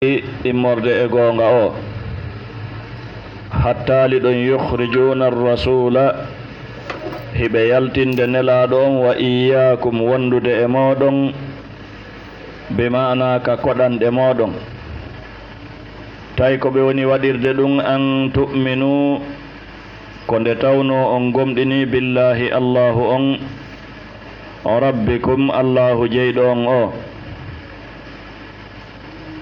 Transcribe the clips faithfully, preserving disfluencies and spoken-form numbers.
immorde e goonga o. Hattaali ɗon, yukhrijuuna ar-rasuula, hiɓe yaltinde Nelaaɗo on, wa iyyaakum, wondude e mooɗon, bi maana ka koɗanɗe mooɗon. Tawi ko ɓe woni waɗirde ɗum, an tu'minu, ko nde tawnoo on gomɗinii, billaahi, Allaahu on, rabbikum, Allaahu jeyɗo on o.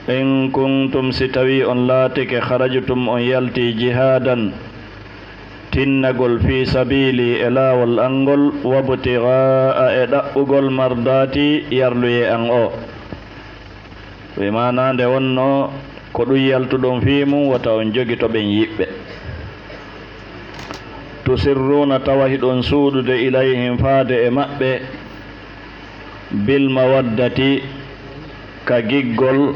In kuntum, si tawii on laatike, kharajtum, on yaltii, jihaadan, tinnagol, fii sabiili, e laawol an ngol, wabtighaa'a, e ɗaɓɓugol, mardaati, yarluyee an o. Wi maanaa nde wonnoo ko ɗum yaltuɗon fii mum, wota on jogito ɓen yiɓɓe. Tusirruuna, tawa hiɗon suuɗude, ilayhim, faade e maɓɓe, bil mawaddati, ka giggol.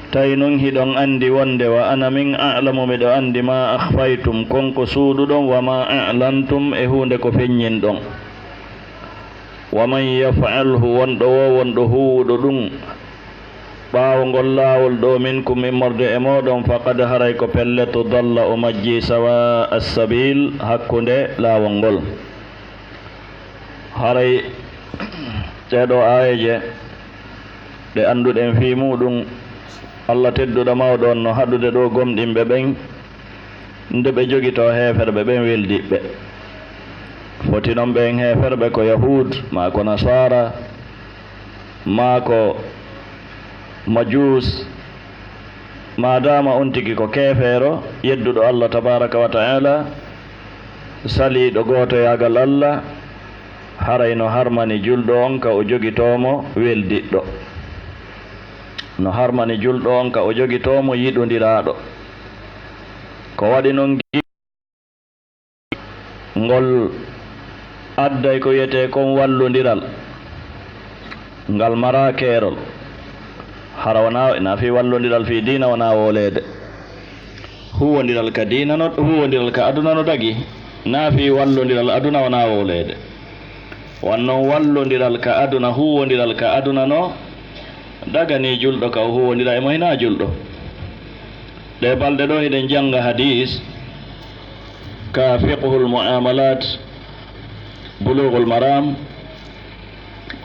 Tawi non hiɗon andi wonde, wa ana min a'lamu, miɗo andi, ma akhfaytum, kon ko suuɗuɗon, wa ma a'lantum, e huunde ko feññinɗon. Wa man yaf'alhu, wonɗo woo, wonɗo huuwuɗo ɗum, ɓaawo ngol laawol ɗoo, minkum, immorde e mooɗon, faqad, haray ko pellet, dalla, o majji, sawa as-sabil, hakkunde laawol ngol. Haray ɗee ɗoo aayeeje ɗe annduɗen fii muuɗum, Allah tedduɗo mawɗo on no haɗude ɗoo gomɗinɓe ɓen, nde ɓe jogitoo heeferɓe ɓen weldiɓɓe. Foti non ɓen heeferɓe ko Yahuud, maa ko Nasaara, maa ko Majuus, maadaama on tigi ko keefeero, yedduɗo Allah tabaaraka wa ta'aala, saliiɗo gootoyaagal Allah, haray no harmani julɗo on ka o jogitoo mo weldiɗɗo. No harmani julɗo on ka o jogitoo mo yiɗundiraaɗo. Ko waɗi non gi-, ngol adday ko wiyetee kon wallondiral, ngal maraa keerol. Hara wonaa, na fii wallondiral fii diina wonaa wooleede. Huuwondiral ka diina no, huuwondiral ka aduna no dagi, na fii wallondiral aduna wonaa wooleede. Wan non wallondiral ka aduna, huuwondiral ka aduna no daganii julɗo ka o huuwondira e mo hinaa julɗo. Ɗee balɗe ɗoo hiɗen jannga hadiis ka Fiqhul Mu'aamalaat, Buluughul Maraam,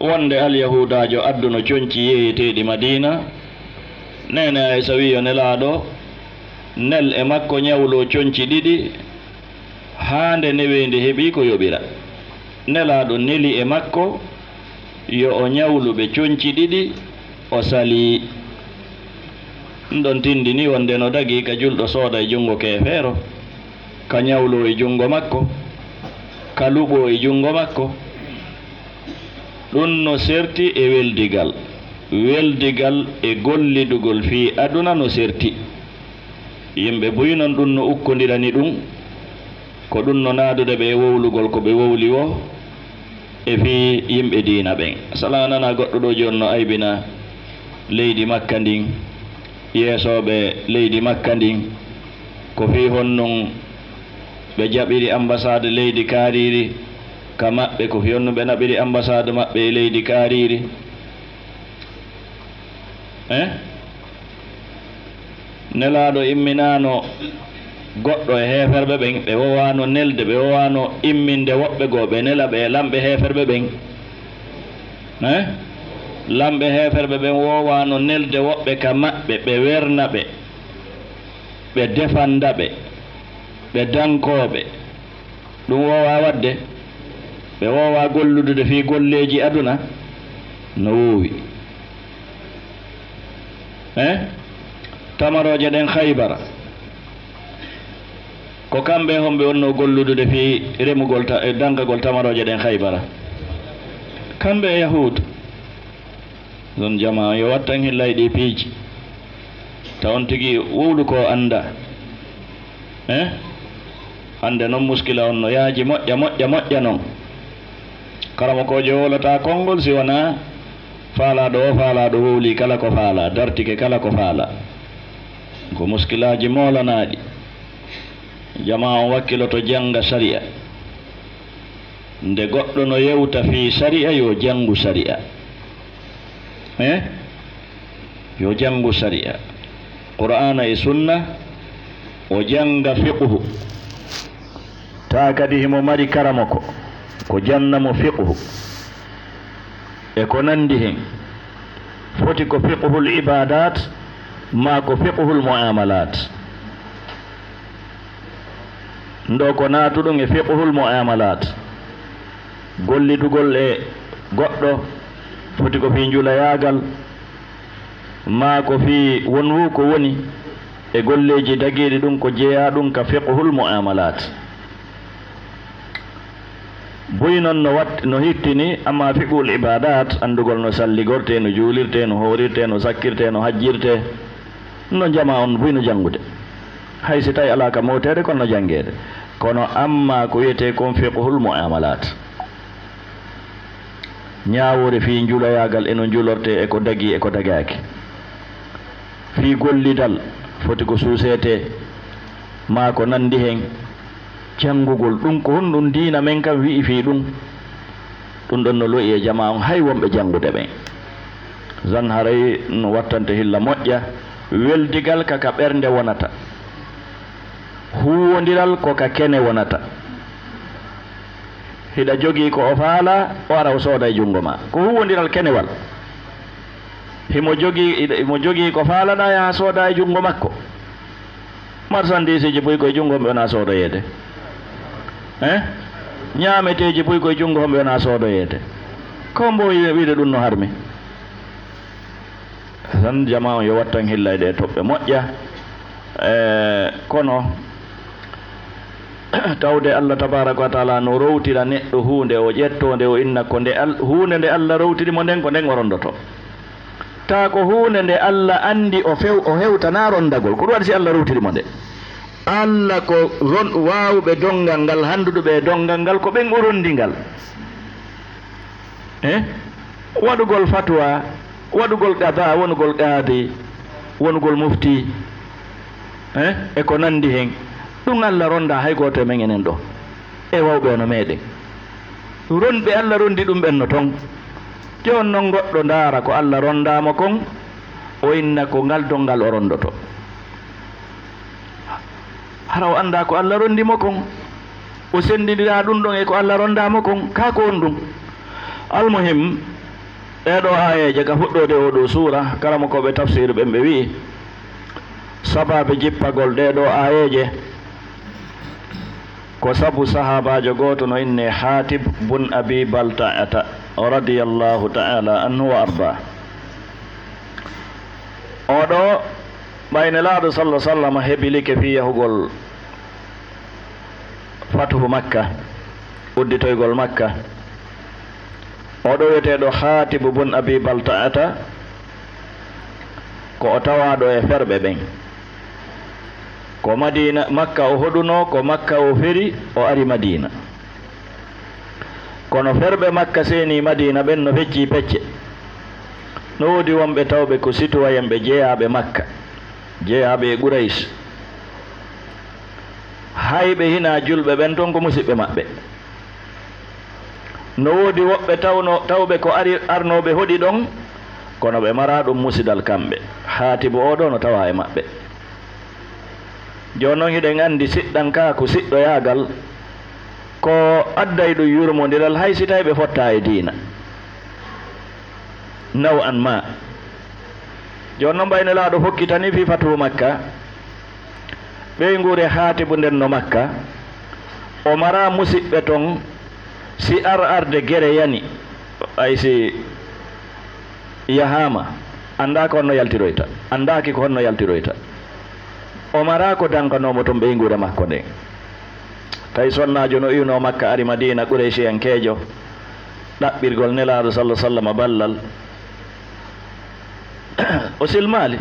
wonde alyahuudaajo adduno conci yeeyeteeɗi Madiina. Neene Aysa wi'i yo Nelaaɗo nel e makko ñawloo conci ɗiɗi, haa nde neweendi heɓi ko yoɓira. Nelaaɗo neli e makko yo o ñawlu ɓe conci ɗiɗi, o salii. Ɗum ɗon tindini wonde no dagii ka julɗo sooda e junngo keefeero, ka ñawloo e junngo makko, ka luɓoo e junngo makko. Ɗum no serti e weldigal. Weldigal e gollidugol fii aduna no serti. Yimɓe buy non ɗum no ukkondirani ɗum. Ko ɗum no naadude ɓe e wowlugol ko ɓe wowli woo e fii yimɓe diina ɓen. Sala a nana goɗɗo ɗoo jooni no aybina leydi Makka ndin, yeesooɓe leydi Makka ndin, ko fii honɗun ɓe jaɓiri ambasaad leydi kaariiri ka maɓɓe, ko fii honɗun ɓe naɓiri ambasaad maɓɓe e leydi kaariiri. Eh? Nelaaɗo imminaano goɗɗo e heeferɓe ɓen, ɓe woowaano nelde, ɓe woowaano imminde woɓɓe goo, ɓe nela ɓe e lamɓe heeferɓe ɓen. Eh? Lamɓe heeferɓe ɓen woowaano nelde woɓɓe ka maɓɓe, ɓe werna ɓe, ɓe defanda ɓe, ɓe dankoo ɓe. Ɗum woowaa waɗde. Ɓe woowaa golludude fii golleeji aduna. No woowi. Eh? Tamarooje ɗen Khaybara, ko kamɓe e homɓe wonnoo golludude fii remugol ta-, e dankagol tamarooje ɗen Khaybara? Kamɓe e Yahuud. Ɗon jamaa yo wattan hillay ɗii piiji. Taw on tigi wowlu ko annda. Eh? Hannde non muskila on no yaaji moƴƴa, moƴƴa, moƴƴa non. Karamokoojo wowlataa konngol si wonaa faalaaɗo o, faalaaɗo wowlii kala ko faalaa, dartike kala ko faalaa. Ko muskilaaji moolanaaɗi. Jamaa on wakkiloto jannga sari'a. Nde goɗɗo no yewta fii sari'a, yo janngu sari'a. Eh? Yo janngu sariya, Qur'aana e Sunna, o jannga fiqhu. Taa kadi himo mari karamoko, ko janna mo fiqhu e ko nanndi hen. Foti ko fiqhul ibaadaat maa ko fiqhul mu'aamalaat. Ndo ko naatuɗum e fiqhul mu'aamalaat. Gollidugol e goɗɗo foti ko fii njulayaagal, maa ko fii wonwu ko woni e golleeji dagiiɗi ɗum ko jeyaa ɗum ka fiqhul mu'aamalaat. Buy non no wat-, no hittini, amma fiqhul ibaadaat, anndugol no salligortee, no juulirtee, no hoorirtee, no sakkirtee, no hajjirtee, no jamaa on buy no janngude. Hay si tawi alaa ka mowteede, kono no janngeede. Kono amma ko wiyetee kon fiqhul mu'aamalaat. Ñaawoore fii njuloyaagal e no njulortee e ko dagii e ko dagaaki. Fii gollidal foti ko suuseetee, maa ko nanndi hen. Janngugol ɗum, ko honɗum diina men kan wi'i fii ɗum? Ɗum ɗon no lo'i e jamaa on, hay wonɓe janngude ɓen. Zan haray no wattante hilla moƴƴa, weldigal ka ka ɓernde wonata, huuwondiral ko ka kene wonata. Hiɗa jogii ko o faala, o ara o sooda e junngo maa. Ko huuwondiral kenewal. Himo jogii, himo jogii ko faalaɗaa, yaha sooda e junngo makko. Marsandiisiji buy koye junngo homɓe wona soodoyeede? Eh? Ñaameteeji buy koye junngo homɓe wona soodoyeede? Ko mbo wiide, wiide ɗum no harmi. Tan jamaa on yo wattan hilla e ɗee toɓɓe moƴƴa. Eh, kono tawde Allah tabaaraka wa taala no rowtira neɗɗo huunde, o ƴettoo nde, o inna ko nde Al-, huunde nde Allah rowtiri mo nden, ko nden o rondoto. Taa ko huunde nde Allah anndi o few-, o hewtanaa rondagol. Ko ɗum waɗi si Allah rowtiri mo nde. Allah ko ron-, waawuɓe donngal ngal, hannduɗuɓe e donngal ngal, ko ɓen o ronndi ngal. Eh? Waɗugol fatwa, waɗugol qada, wonugol qaadi, wonugol mufti, eh? E ko nanndi hen. Ɗum Allah ronndaa hay gooto e men enen ɗo. E wawɓe hono meɗen. Ronɓe Allah rondi ɗum ɓen no ton. Jooni non goɗɗo ndaara ko Allah rondaa mo kon, o inna ko ngal donngal o rondoto. Hara o anndaa ko Allah rondi mo kon, o senndindiraa ɗum ɗon e ko Allah rondaa mo kon, kaa ko honɗum? Almuhim, ɗee ɗoo aayeeje ka fuɗɗoode oo ɗoo suura, karamokooɓe tafsiir ɓen ɓe wi'i, sabaabe jippagol ɗee ɗoo aayeeje, ko sabu sahaabaajo gooto no innee Haatib bun Abi Balta'ata, radiyallahu ta'ala anhu wa arda. Oo ɗoo, ɓay Nelaaɗo sallallahu alaihi wasallam hebilike fii yahugol fatuhu Makka, udditoygol Makka, oo ɗoo wi'eteeɗo Haatibu bun Abi Balta'ata, ko o tawaaɗo e ferɓe ɓen. Ko Madiina, Makka o hoɗunoo, ko Makka o feri, o ari Madiina. Kono ferɓe Makka seenii Madiina ɓen no feccii pecce. No woodi wonɓe tawɓe ko sitoyen ɓe jeyaaɓe Makka, jeyaaɓe e Quraysh. Hay ɓe hinaa julɓe ɓen ton ko musiɓɓe maɓɓe. No woodi woɓɓe tawno-, tawɓe ko ari, arnooɓe hoɗi ɗon, kono ɓe maraa ɗum musidal kamɓe. Haatibu oo ɗoo no tawaa e maɓɓe. Jooni non hiɗen anndi siɗɗankaaku, siɗɗoyaagal, ko adday ɗum yurmondiral hay si tawi ɓe fottaa e diina. Naw an ma. Jooni non ɓay Nelaaɗo fokkitanii fii fatuhu Makka, ɓeynguure Haatibu nden no Makka, o maraa musiɓɓe ton, si ar arde gere yani, ay si yahaama, anndaa ko honno yaltiroyta, anndaaki ko honno yaltiroyta. O maraa ko dankanoo mo ton ɓeynguure makko nden. Tawi sonnaajo no iwnoo Makka ari Madiina, Qurayshiyankeejo, ɗaɓɓirgol Nelaaɗo sallallahu alaihi wasallam ballal. O silmaali.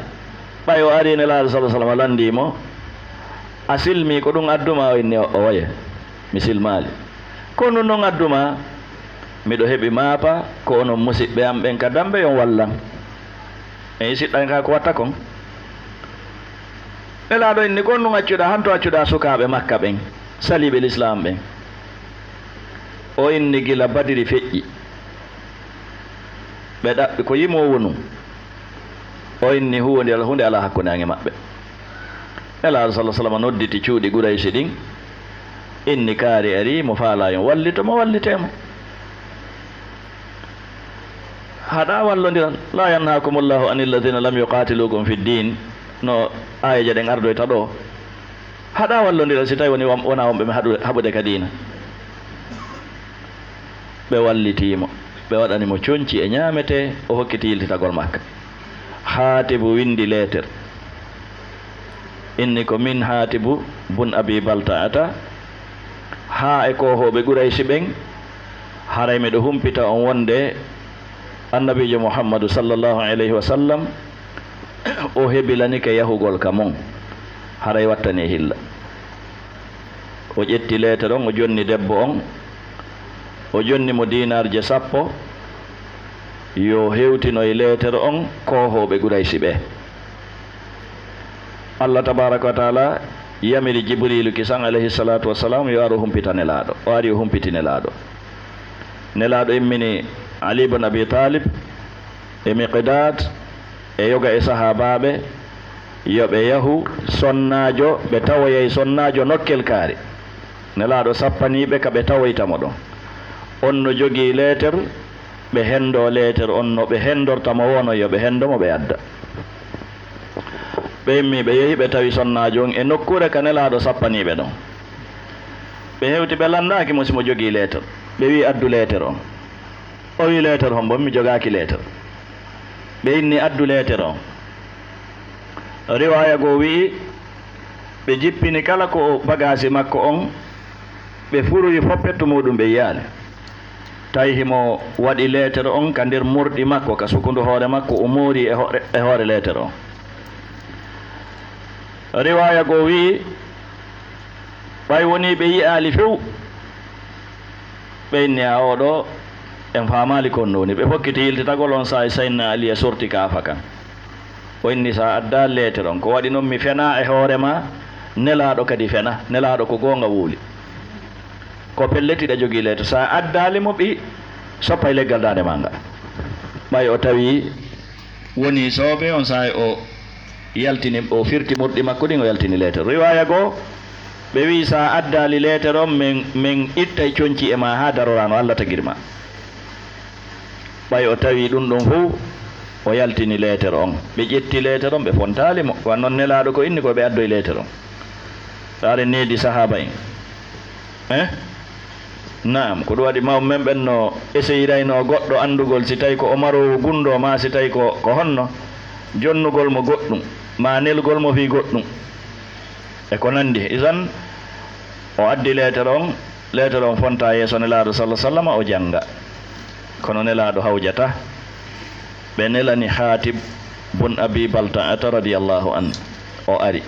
Ɓay o arii Nelaaɗo sallallahu alaihi wasallam lanndii mo, "A silmii, ko ɗum addu maa?" O inni, "O, oye, mi silmaali. Ko honɗum non addu maa?" "Miɗo heɓi maafa ko onon musiɓɓe am ɓen ka dambe, yo on wallan." En siɗɗan ka ko watta kon. Nelaaɗo inni, "Ko honɗum accuɗaa, hanto accuɗaa sukaaɓe Makka ɓen, saliiɓe Lislaam ɓen?" O inni, "Gila Badiri feƴƴi, ɓe ɗaɓɓi ko yimoo wonu. O inni huwondiral huunde alaa hakkunde am e maɓɓe. Nelaaɗo sallallaahu alayhi wa sallam nodditi cuuɗi Quraysi ɗin, inni kaari ari mo faalaa yo wallito mo, wallitee mo. Haɗaa wallondiral. "Laa yanhaakumullahu anil ladhiina lam yuqaatiluukum fid diin." No aayeeje ɗen ardoyta ɗoo. Haɗaa wallondiral si tawi woni wam-, wonaa wonɓe mi haɗu-, haɓude ka diina. Ɓe wallitii mo, ɓe waɗani mo conci e ñaametee, o hokkiti yiltitagol Makka. Haatibu winndi leeter, inni ko min Haatibu bun Abi Balta'ata, haa e koohooɓe Qurayshi ɓen, haray miɗo humpita on wonde Annabiijo Muhammadu sallallaahu alayhi wa sallam, o hebilanike yahugol ka mon, haray wattanii hilla. O ƴetti leeter on, o jonni debbo on, o jonni mo diinaarje sappo, yo hewtino e leeter on koohooɓe Qurayshi ɓe. Allah tabaaraka wa taala yamiri Jibriilu kisan alayhi salaatu wa salaam yo ar o humpita Nelaaɗo. O ari o humpiti Nelaaɗo. Nelaaɗo immini Ali ibn Abi Talib e Miqdaad e yoga e sahaabaaɓe yo ɓe yahu sonnaajo, ɓe tawoyay sonnaajo nokkel kaari. Nelaaɗo sappanii ɓe ka ɓe tawoyta mo ɗon. On no jogii leeter, ɓe henndoo leeter on no ɓe henndorta mo woo non yo ɓe henndo mo ɓe adda. Ɓe immii ɓe yehi ɓe tawi sonnaajo on e nokkuure ka Nelaaɗo sappanii ɓe ɗon. Ɓe hewti ɓe lanndaaki mo si mo jogii leeter. Ɓe wi'i addu leeter on. O wi'i leeter hombo, mi jogaaki leeter. Ɓe inni addu leeter on. Riwaaya goo wi'i ɓe jippini kala ko bagaasi makko on, ɓe furoyi fof pettu muuɗum ɓe yiyaali. Tawi himo waɗi leeter on ka nder morɗi makko, ka sukundu hoore makko, o moori e hoore, e hoore leeter on. Riwaaya goo wi'i ɓay wonii ɓe yi'aali few, ɓe inni, "A oo ɗoo, en faamaali ko on no woni." Ɓe fokkiti yiltitagol on saa'i, Sayyidina Ali e sorti kaafa kan. O inni, "Sa addaa leeter on, ko waɗi non mi fenaa e hoore maa, Nelaaɗo kadi fena, Nelaaɗo ko goonga wowli. Ko pellet hiɗa jogii leeter, sa addaali mo ɓi, soppay leggal daande maa ngal." Ɓay o tawi woni sooɓe, on saa'i o yaltini, o firti morɗi makko ɗin, o yaltini leeter. Riwaaya goo, ɓe wi'i, "Sa addaali leeter on, men, men ittay conci e maa haa daroraa no Allah tagiri maa." Ɓay o tawi ɗum ɗon fow, o yaltini leeter on. Ɓe ƴetti leeter on, ɓe fontaali mo. Wa non Nelaaɗo ko inni ko ɓe addoy leeter on. Saare needi sahaaba en. Eh? Naam, ko ɗum waɗi mawɓe men ɓen no eseyiraynoo goɗɗo anndugol si tawi ko o maroowo gunndoo maa si tawi ko, ko honno jonnugol mo goɗɗum, maa nelgol mo fii goɗɗum. E ko nanndi. Isan, o addi leeter on, leeter on fonta yeeso Nelaaɗo sallallaahu alayhi wa sallam, o jannga. Kono Nelaaɗo hawjata. Ɓe nelani Haatib bun Abi Balta'ata radiyallaahu anhu. O ari.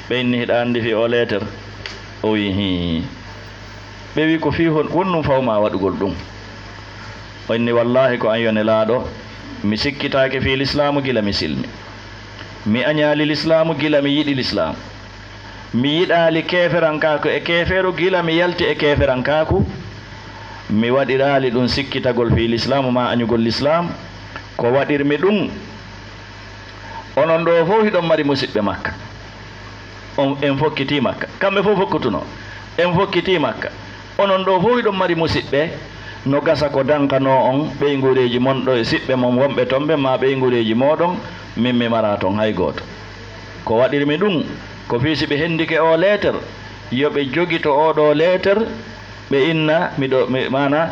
Ɓe inni, "Hiɗa anndi fii o leeter?" O wi'i, "Hii." Ɓe wi'i, "Ko fii hon, honɗum faw maa waɗugol ɗum?" O inni, "Wallaahi ko an yo Nelaaɗo, mi sikkitaake fii Lislaamu gila mi silmi. Mi añaali Lislaamu gila mi yiɗi Lislaamu. Mi yiɗaali keeferankaaku e keefeero gila mi yalti e keeferankaaku. Mi waɗiraali ɗum sikkitagol fii Lislaamu maa añugol Lislaamu. Ko waɗirmi ɗum, onon ɗoo fow hiɗon mari musiɓɓe Makka. On, en fokkitii Makka. Kamɓe fow fokkutunoo. En fokkitii Makka. Onon ɗoo fow hiɗon mari musiɓɓe. No gasa ko dankanoo on ɓeynguureeji mon ɗo e siɓɓe mon wonɓe ton ɓen maa ɓeynguureeji mooɗon, min mi maraa ton hay gooto. Ko waɗirmi ɗum, ko fii si ɓe hendike oo leeter, yo ɓe jogito oo ɗoo leeter, ɓe inna, miɗo, mi, maanaa,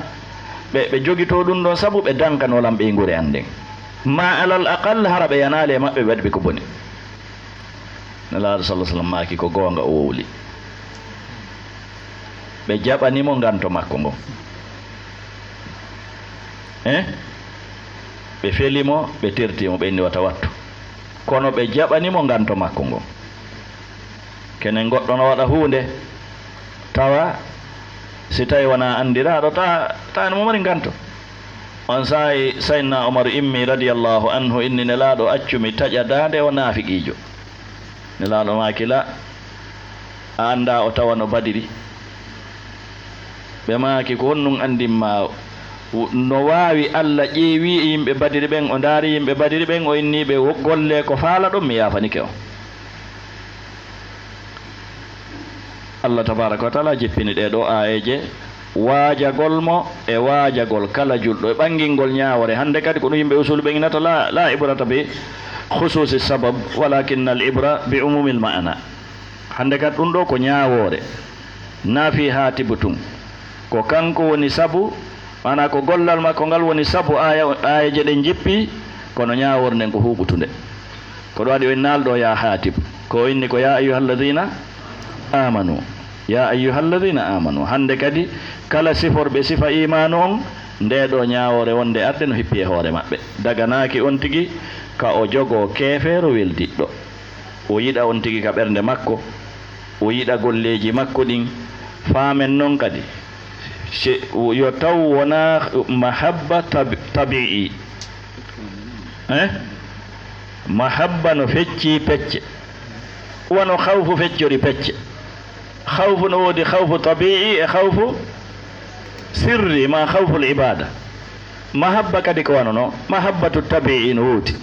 ɓe, ɓe jogitoo ɗum ɗon sabu ɓe dankanoo lan ɓeynguure an nden. Maa alal aqal, hara ɓe yanaali e maɓɓe, ɓe waɗi ɓe ko boni." Nelaaɗo sallallaahu alayhi wa sallam maaki, "Ko goonga, o wowli." Ɓe jaɓani mo nganto makko ngon. Eh? Ɓe feli mo, ɓe terti mo, ɓe inni, "Wata wattu." Kono ɓe jaɓani mo nganto makko ngon. Kenen goɗɗo no waɗa huunde, tawa si tawi wonaa anndiraaɗo, ta, ta no mo mari nganto. On saa'i Sayyidina Umaru immi radiyallaahu anhu, inni, "Nelaaɗo, accu mi taƴa daande o naafiqiijo." Nelaaɗo maaki, "La, a anndaa o tawano Badiri?" Ɓe maaki, "Ko honɗum anndin maa No waawi Allah ƴeewi yimɓe Badiri ɓen, o ndaari yimɓe Badiri ɓen, o inni ɓe, "Wo-, golle ko faalaɗon, mi yaafanike on." Allah tabaaraka wa taala jippini ɗee ɗoo aayeeje, waajagol mo e waajagol kala julɗo, e ɓanngingol ñaawoore. Hannde kadi ko ɗum yimɓe usul ɓe inata, "La, la ibrata bi khususi sabab, walakin al ibra bi umumil maana." Hannde kadi ɗum ɗoo ko ñaawoore, naa fii Haatibu tun. Ko kanko woni sabu, maanaa ko gollal makko ngal woni sabu aaya, aayeeje ɗen jippi, kono ñaawoore nden ko huuɓutunde. Ko ɗum waɗi o innaali ɗoo yaa Haatib, ko o inni ko yaa ayyuhalladhina amanu, yaa ayyuhalladhina amanu. Hannde kadi, kala siforɓe sifa iimaanu on, ndee ɗoo ñaawoore wonde arde no hippi e hoore maɓɓe. Daganaaki on tigi ka o jogoo keefeero weldiɗɗo. O yiɗa on tigi ka ɓernde makko, o yiɗa golleeji makko ɗin. Faamen non kadi, si, yo taw wonaa mahabba tab-, tabi'i. Eh? Mahabba no fecci pecce. Wano khawfu feccori pecce. Khawfu no woodi khawfu tabi'i e khawfu sirri, ma khawful ibada. Mahabba kadi ko wano non. Mahabbatu tabi'i no woodi.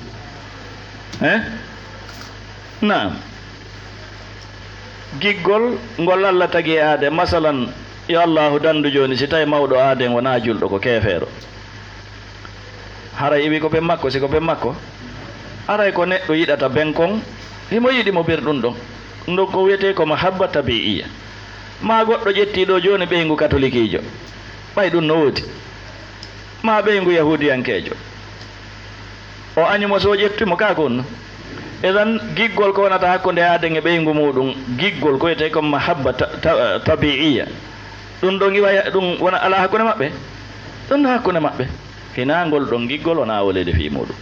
Eh? Naam. Giggol ngol Allah tagi e aaden. Masalan, yo Allahu dandu jooni, si tawi mawɗo aaden wonaa julɗo, ko keefeero. Haray iwi ko ben makko, si ko ben makko? Haray ko neɗɗo yiɗata ben kon, himo yiɗi mo bir ɗum ɗon. Ɗum ɗon ko wiyetee ko mahabba tabi'iyya. Maa goɗɗo ƴettii ɗoo jooni ɓeyngu katolikiijo, ɓay ɗum no woodi. Maa ɓeyngu yahuudiyankeejo. O añi mo, so o ƴetti mo, kaa ko honno? Idan, giggol ko wonata hakkunde aaden e ɓeyngu muuɗum, giggol ko wiyetee ko mahabba ta-, ta-, tabi'iyya. Ɗum ɗon iwa, ɗum wona alaa hakkunde maɓɓe? Ɗum no hakkunde maɓɓe. Hinaa ngol ɗon giggol wonaa wolede fii muuɗum.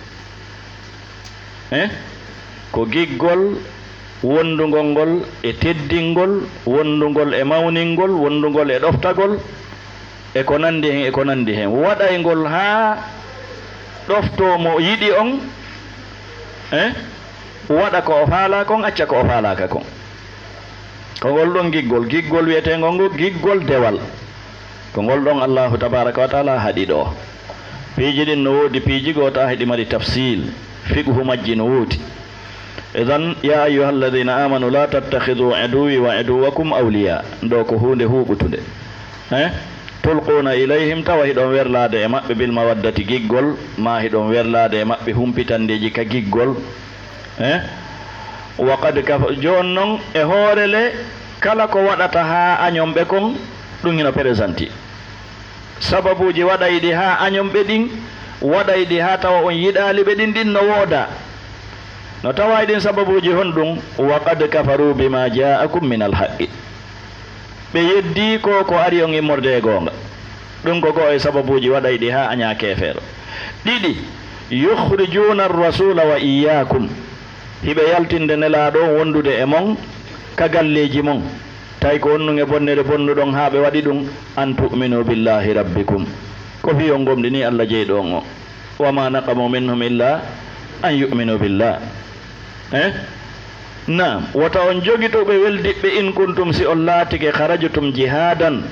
Eh? Ko giggol wondungol ngol e teddingol, wondungol e mawningol, wondungol e ɗoftagol, e ko nandi hen, e ko nandi hen. Waɗay ngol haa ɗoftoo mo yiɗi on, eh? Waɗa ko o faalaa kon, acca ko o faalaaka kon. Ko ngol ɗon giggol, giggol wiyeteengol ngol giggol dewal. Ko ngol ɗon Allahu tabaaraka wa taala haɗi ɗoo. Piiji ɗin no woodi, piiji gooto hiɗi mari tafsiil, fiqhu majji no woodi. Idan, yaa ayyuhalladhina amanu la tattakhidhu aduwwi wa aduwwakum awliya. Ɗoo ko huunde huuɓutunde. Eh? Tulquna ilayhim, tawa hiɗon werlaade e maɓɓe bil mawaddati giggol, maa hiɗon werlaade e maɓɓe humpitandeeji ka giggol. Eh? Wa qad kafa-, jooni non e hoore le, kala ko waɗata haa añon ɓe kon, ɗum hino peresanti. Sababuuji waɗayɗi haa añon ɓe ɗin, waɗayɗi haa tawa on yiɗaali ɓe ɗin, ɗin no woodaa. No taway ɗin sababuuji honɗum? Wa qad kafaru bima ja'akum minal haqqi. Ɓe yeddii ko ko ari on immorde e goonga. Ɗum ko go'o e sababuuji waɗayɗi haa añaa keefeero. Ɗiɗi, yukhrijuna ar-rasula wa iyyakum. Hiɓe yaltinde Nelaaɗo on wondude e mon ka galleeji mon. Tawi ko honɗum e bonnere bonnuɗon haa ɓe waɗi ɗum? An tu'minu billahi rabbikum. Ko fii on gomɗini Allah jeyɗo on o. Wa ma naqamu minhum illa an yu'minu billah. Eh? Naam, wota on jogito ɓe weldiɓɓe, in kuntum, si on laatike, kharajtum jihadan,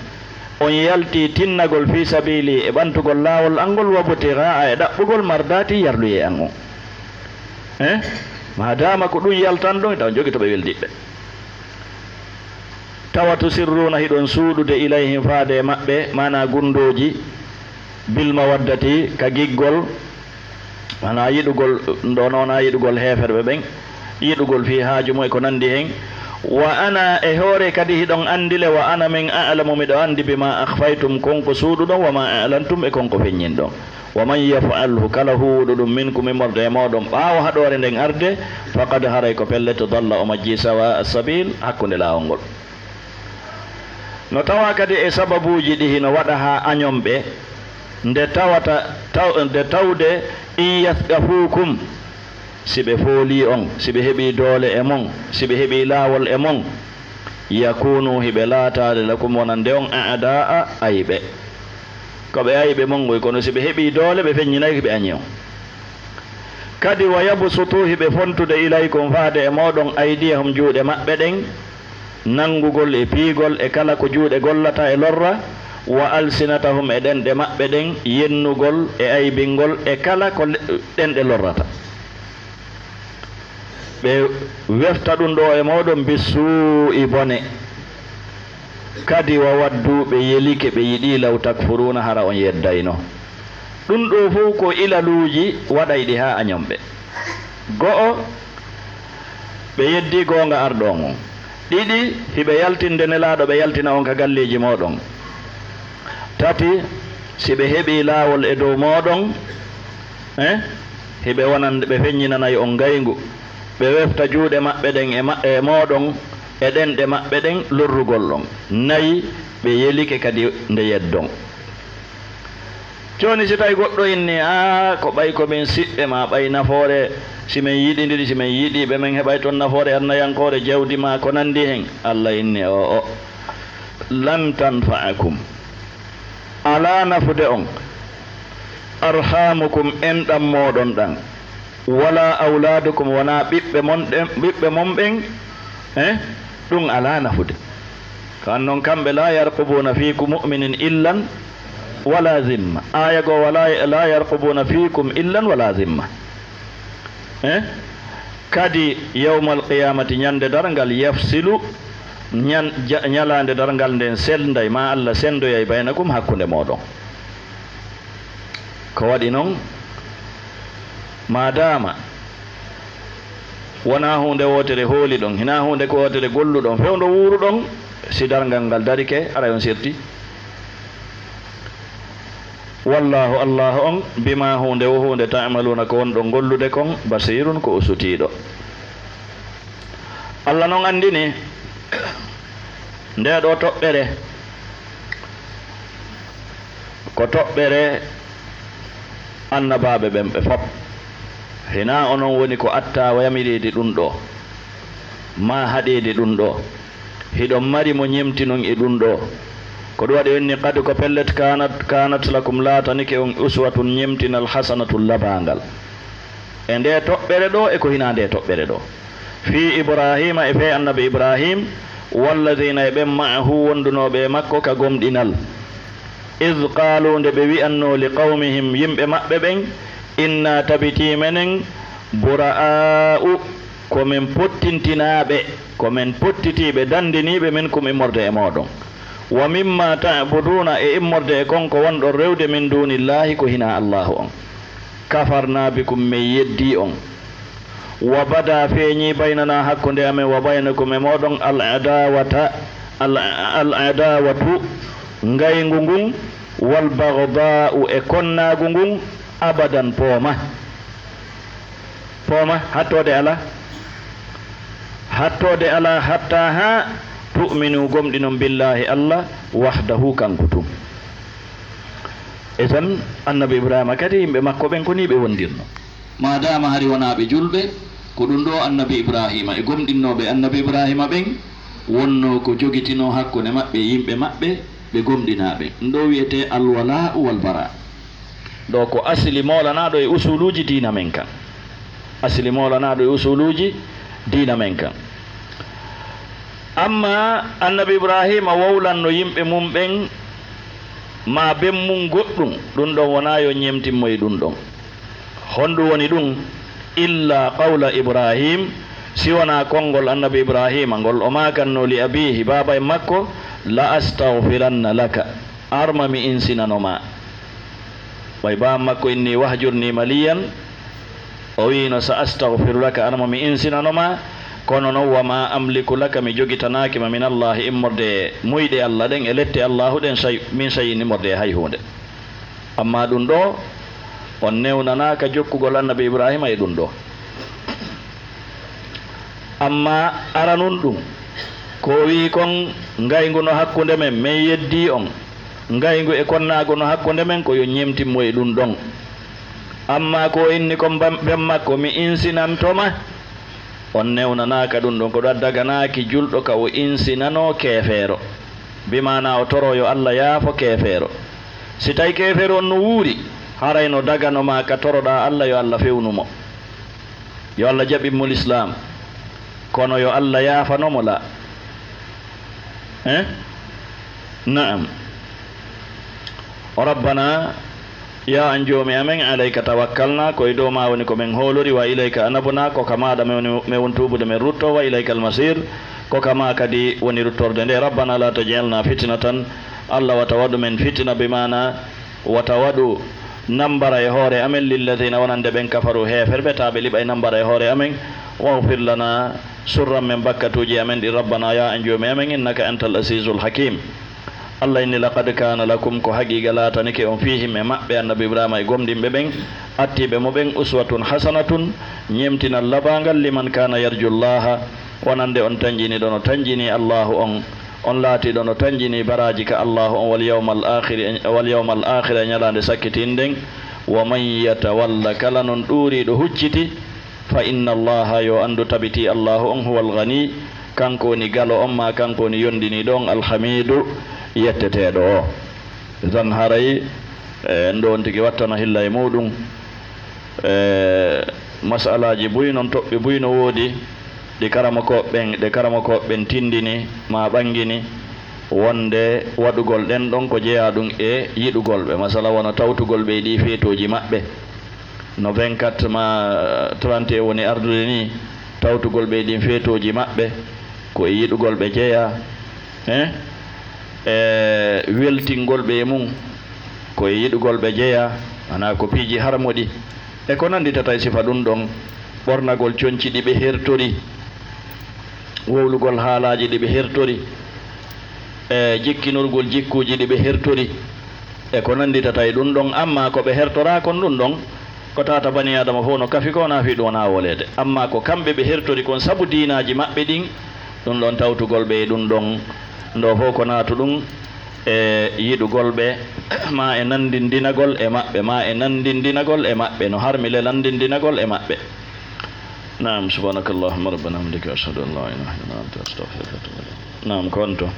on yalti tinnagol fi sabili, e ɓantugol laawol an ngol, wabtigha'a, e ɗaɓɓugol mardati, yarluyee an on. Eh? Maadaama ko ɗum yaltanɗon, wota on jogito ɓe weldiɓɓe. Tawa tusirruuna, hiɗon suuɗude, ilayhim, faade e maɓɓe, maanaa gundooji, bil mawaddati, ka giggol, maanaa yiɗugol, ɗo noona yiɗugol heeferɓe ɓen, yiɗugol fii haaju mum e ko nandi hen. Wa ana, e hoore kadi hiɗon andi le, wa ana min a'lamu, miɗo andi, bima akhfaytum, kon ko suuɗuɗon, wa ma a'lantum, e kon ko feññinɗon. Wa man yaf'alhu, kala huuwuɗo ɗum, minkum, immorde e mooɗon, ɓaawo haɗoore nden arde, faqad, haray ko pellet, dalla, o majjii, sawa as-sabil, hakkunde laawol ngol. No tawa kadi e sababuuji ɗi hino waɗa haa añon ɓe, nde tawata, taw-, nde tawde, in yathqafukum, si ɓe foolii on, si ɓe heɓii doole e mon, si ɓe heɓii laawol e mon, yakunu, hiɓe laataade, lakum, wonande on, a'daa, ayɓe. Ko ɓe ayɓe mon ngoy, kono si ɓe heɓii doole, ɓe feññinay, hiɓe añi on. Kadi, wa yabsutu, hiɓe fontude, ilaykum, faade e mooɗon, aydiyahum, juuɗe maɓɓe ɗen, nanngugol e piigol e kala ko juuɗe gollata e lorra, wa alsinatahum, e ɗenɗe maɓɓe ɗen, yennugol e aybingol e kala ko le-, ɗenɗe lorrata. Ɓe wefta ɗum ɗo e mooɗon, bi suu'i, bone. Kadi, wa waddu, ɓe yelike, ɓe yiɗi, law takfuruuna, hara on yeddayno. Ɗum ɗo fof ko ilaluuji waɗayɗi haa añomɓe. Go'o, ɓe yeddi goonga arɗo on. Ɗiɗi, hiɓe yaltinde Nelaaɗo, ɓe yaltina on ka galleeji mooɗon. Tati, si ɓe heɓii laawol e dow mooɗon, eh, hiɓe wonan, ɓe feññinanay on ngayngu, ɓe wefta juuɗe maɓɓe ɗen e ma-, e mooɗon, e ɗenɗe maɓɓe ɗen lorrugol on. Nayi, ɓe yelike kadi nde yeddon. Jooni, si tawi goɗɗo inni, "Aa, ko ɓay ko min siɓɓe ma, ɓay nafoore, si min yiɗindiri, si min yiɗii ɓe, min heɓay toon nafoore adnayankoore, jawdi ma, ko nanndi hen." Alla inni, "O'o, lan tanfa'akum, alaa nafude on, arhamukum, enɗam mooɗon ɗan, wala awladukum, wonaa ɓiɓɓe mon ɗen, ɓiɓɓe mon ɓen, eh, ɗum alaa nafude." Ko an non kamɓe, "La yarqubuna fiikum mu'minin illan wala zimma." Aaya goo, "Wala, la yarqubuna fiikum illan wala zimma." Eh? Kadi, yawmal qiyamati, ñande darngal, "yafsilu", ñan-, ja-, ñalaande darngal nden selday, ma Alla sendoyay, "baynakum", hakkunde mooɗon. Ko waɗi non, maadaama wonaa huunde wootere hooliɗon, hinaa huunde ko wootere golluɗon, fewndo wuuruɗon, si darngal ngal darike, aray on serti. Wallaahu, Allaahu on, bimaa, huunde wo huunde, ta'maluuna, ko wonɗon gollude kon, basiirun, ko o sutiiɗo. Alla non anndini ndee ɗoo toɓɓere, ko toɓɓere annabaaɓe ɓen ɓe fop. Hinaa onon woni ko attaa yamiriide ɗum ɗoo, maa haɗeede ɗum ɗoo. Hiɗon mari mo ñemtinon e ɗum ɗoo. Ko ɗum waɗi o inni, "Qad", ko pellet, "kaanat", kaanat, "lakum", laatanike on, "uswatun", ñemtinal, "hasanatun", labaangal. E ndee toɓɓere ɗoo e ko hinaa ndee toɓɓere ɗoo. "Fii Ibraahiima", e fee Annabi Ibraahiim, "walladiina", e ɓen, "ma'ahu", wondunooɓe e makko ka gomɗinal. "Iz qaaluu", nde ɓe wi'annoo, "li qawmihim", yimɓe maɓɓe ɓen, "Innaa", tabitii menen, "buraa'u", ko men pottintinaaɓe, ko men pottitiiɓe, dandiniiɓe, "minkum", immorde e mooɗon, "wa mimmaa ta'buduuna", e immorde e kon ko wonɗon rewde, "min duunillaahi", ko hinaa Allaahu on. "Kafarnaa bikum", men yeddii on. "Wa badaa", feeñii, "baynanaa", hakkunde amen, "wa baynakum", e mooɗon, "al adaawata", al, al adaawatu, ngayngu ngun, "wal bagdaa'u", e konnaagu ngun, "abadan", pooma. Pooma, hattoode alaa. Hattoode alaa, "hattaa", haa, "tu'minu", gomɗinon, "billaahi", Alla, "wahdahu", kanko tun. Idan, Annabi Ibraahiima kadi, yimɓe makko ɓen ko nii ɓe wondirnoo. Maadaama hari wonaa ɓe julɓe, ko ɗum ɗoo Annabi Ibraahiima e gomɗinnooɓe Annabi Ibraahiima ɓen wonnoo ko jogitinoo hakkunde maɓɓe e yimɓe maɓɓe ɓe gomɗinaaɓe. Ɗum ɗoo wi'etee alwalaa'u wal baraa. Ɗoo ko asli moolanaaɗo e usuluuji diina men kan. Asli moolanaaɗo e usuluuji diina men kan. Amma Annabi Ibraahiima wowlanno yimɓe mum ɓen, maa ben mum goɗɗum, ɗum ɗon wonaa yo ñemtin mo e ɗum ɗon. Honɗum woni ɗum? "Illa qawla Ibraahiim", si wonaa konngol Annabi Ibraahiima ngol o maakannoo li abiihi, baaba en makko, "La astagfiranna laka", arma mi insinano ma. Ɓay baaba makko inni, "Wahjurni maliyan", o wiino, "Sa astagfiru laka", arma mi insinano ma. Kono non, "Wa ma amliku laka", mi jogitanaaki ma, "min Allaahi", immorde e muyɗe Alla ɗen e lette Allaahu ɗen, "shay-, min shay'in", immorde e hay huunde. Amma ɗum ɗoo, on newnanaaka jokkugol Annabi Ibraahiima e ɗum ɗoo. Amma aranun ɗum, ko o wi'i kon, "Ngayngu no hakkunde men, men yeddii on." Ngayngu e konnaagu no hakkunde men, ko yo ñemtin mo e ɗum ɗon. Amma ko o inni kon bam-, ben makko, "Mi insinanto ma," on newnanaaka ɗum ɗon. Ko ɗum daganaaki julɗo ka o insinanoo keefeero. Bi maanaa o toroo yo Alla yaafo keefeero. Si tawi keefeero on no wuuri, haray no dagano ma ka toroɗaa Alla yo Alla fewnu mo. Yo Alla jaɓin mo lislaam. Kono yo Alla yaafano mo la. Eh? Na'am. Rabbana, ya an Joomi amen, alayka tawakkalna, ko e dow ma woni ko men hoolori, wa ilayka anabna, ko ka maaɗa men woni, men woni tuubude men rutto, wa ilaykal masir, ko ka ma kadi woni ruttorde nde. Rabbana la taj'alna fitnatan, Allah wata waɗu men fitina, bi maana wata waɗu nambara e hoore amen, lilladhina, wonande ɓen, kafaru, heeferɓe, taa ɓe liɓay nambara e hoore amen. Waghfir lana, surran men bakkatuuji amen ɗin, Rabbana, ya an Joomi amen, innaka antal azizul hakim. Allah inni, laqad kana lakum, ko haqiiqa laatanike on, fihim, e maɓɓe, annabi Ibrahima e gomɗinɓe ɓen, attiiɓe mo ɓen, uswatun hasanatun, ñemtinal labaangal, liman kana yarju Llaha, wonande on tanƴiniiɗo no tanƴinii Allahu on, on laatiiɗo no tanƴinii baraaji ka Allahu on, wal yawmal aakhiri, wal yawmal aakhira, e ñalaande sakkitiinde nden, wa man yatawalla, kala non ɗuuriiɗo hucciti, fa inna Allaha, yo anndu tabiti Allahu on, huwal ghani, kanko woni galo on, maa kanko woni yondiniiɗo on, alhamidu, yetteteeɗo o. Zan haray, e, en ɗo on tigi wattana hilla e muuɗum. E, masalaaji buy non, toɓɓe buy no woodi, ɗi karamokooɓe ɓen, ɗe karamokooɓe ɓen tindini, maa ɓangini, wonde waɗugol ɗen ɗon ko jeyaa ɗum e yiɗugol ɓe. Masala, wano tawtugol ɓe e ɗii feetooji maɓɓe. No vingt-quatre maa trente et un woni ardude nii, tawtugol ɓe e ɗin feetooji maɓɓe, ko e yiɗugol ɓe jeyaa, hein? E weltingol ɓe e mum, ko e yiɗugol ɓe jeyaa, wonaa ko piiji harmuɗi. E ko nannditata e sifa ɗum ɗon, ɓornagol conci ɗi ɓe hertori, wowlugol haalaaji ɗi ɓe hertori, e jikkinorgol jikkuuji ɗi ɓe hertori, e ko nannditata e ɗum ɗon. Ammaa ko ɓe hertoraa kon ɗum ɗon, ko tawata banii Aadama fof no kafi ko, wonaa fii ɗum wonaa wooleede. Ammaa ko kamɓe ɓe hertori kon sabu diinaaji maɓɓe ɗin, ɗum ɗon tawtugol ɓe e ɗum ɗon, ɗo fof ko naatu ɗum e yiɗugol ɓe, maa e nanndindinagol e maɓɓe, maa e nanndindinagol e maɓɓe, no harmi le nanndindinagol e maɓɓe. Naam, subhanakallahumma rabbana hamdika, ashhadu an la ilaha illa anta, astaghfiruka wa atubu ilayk. Naam, ko on to.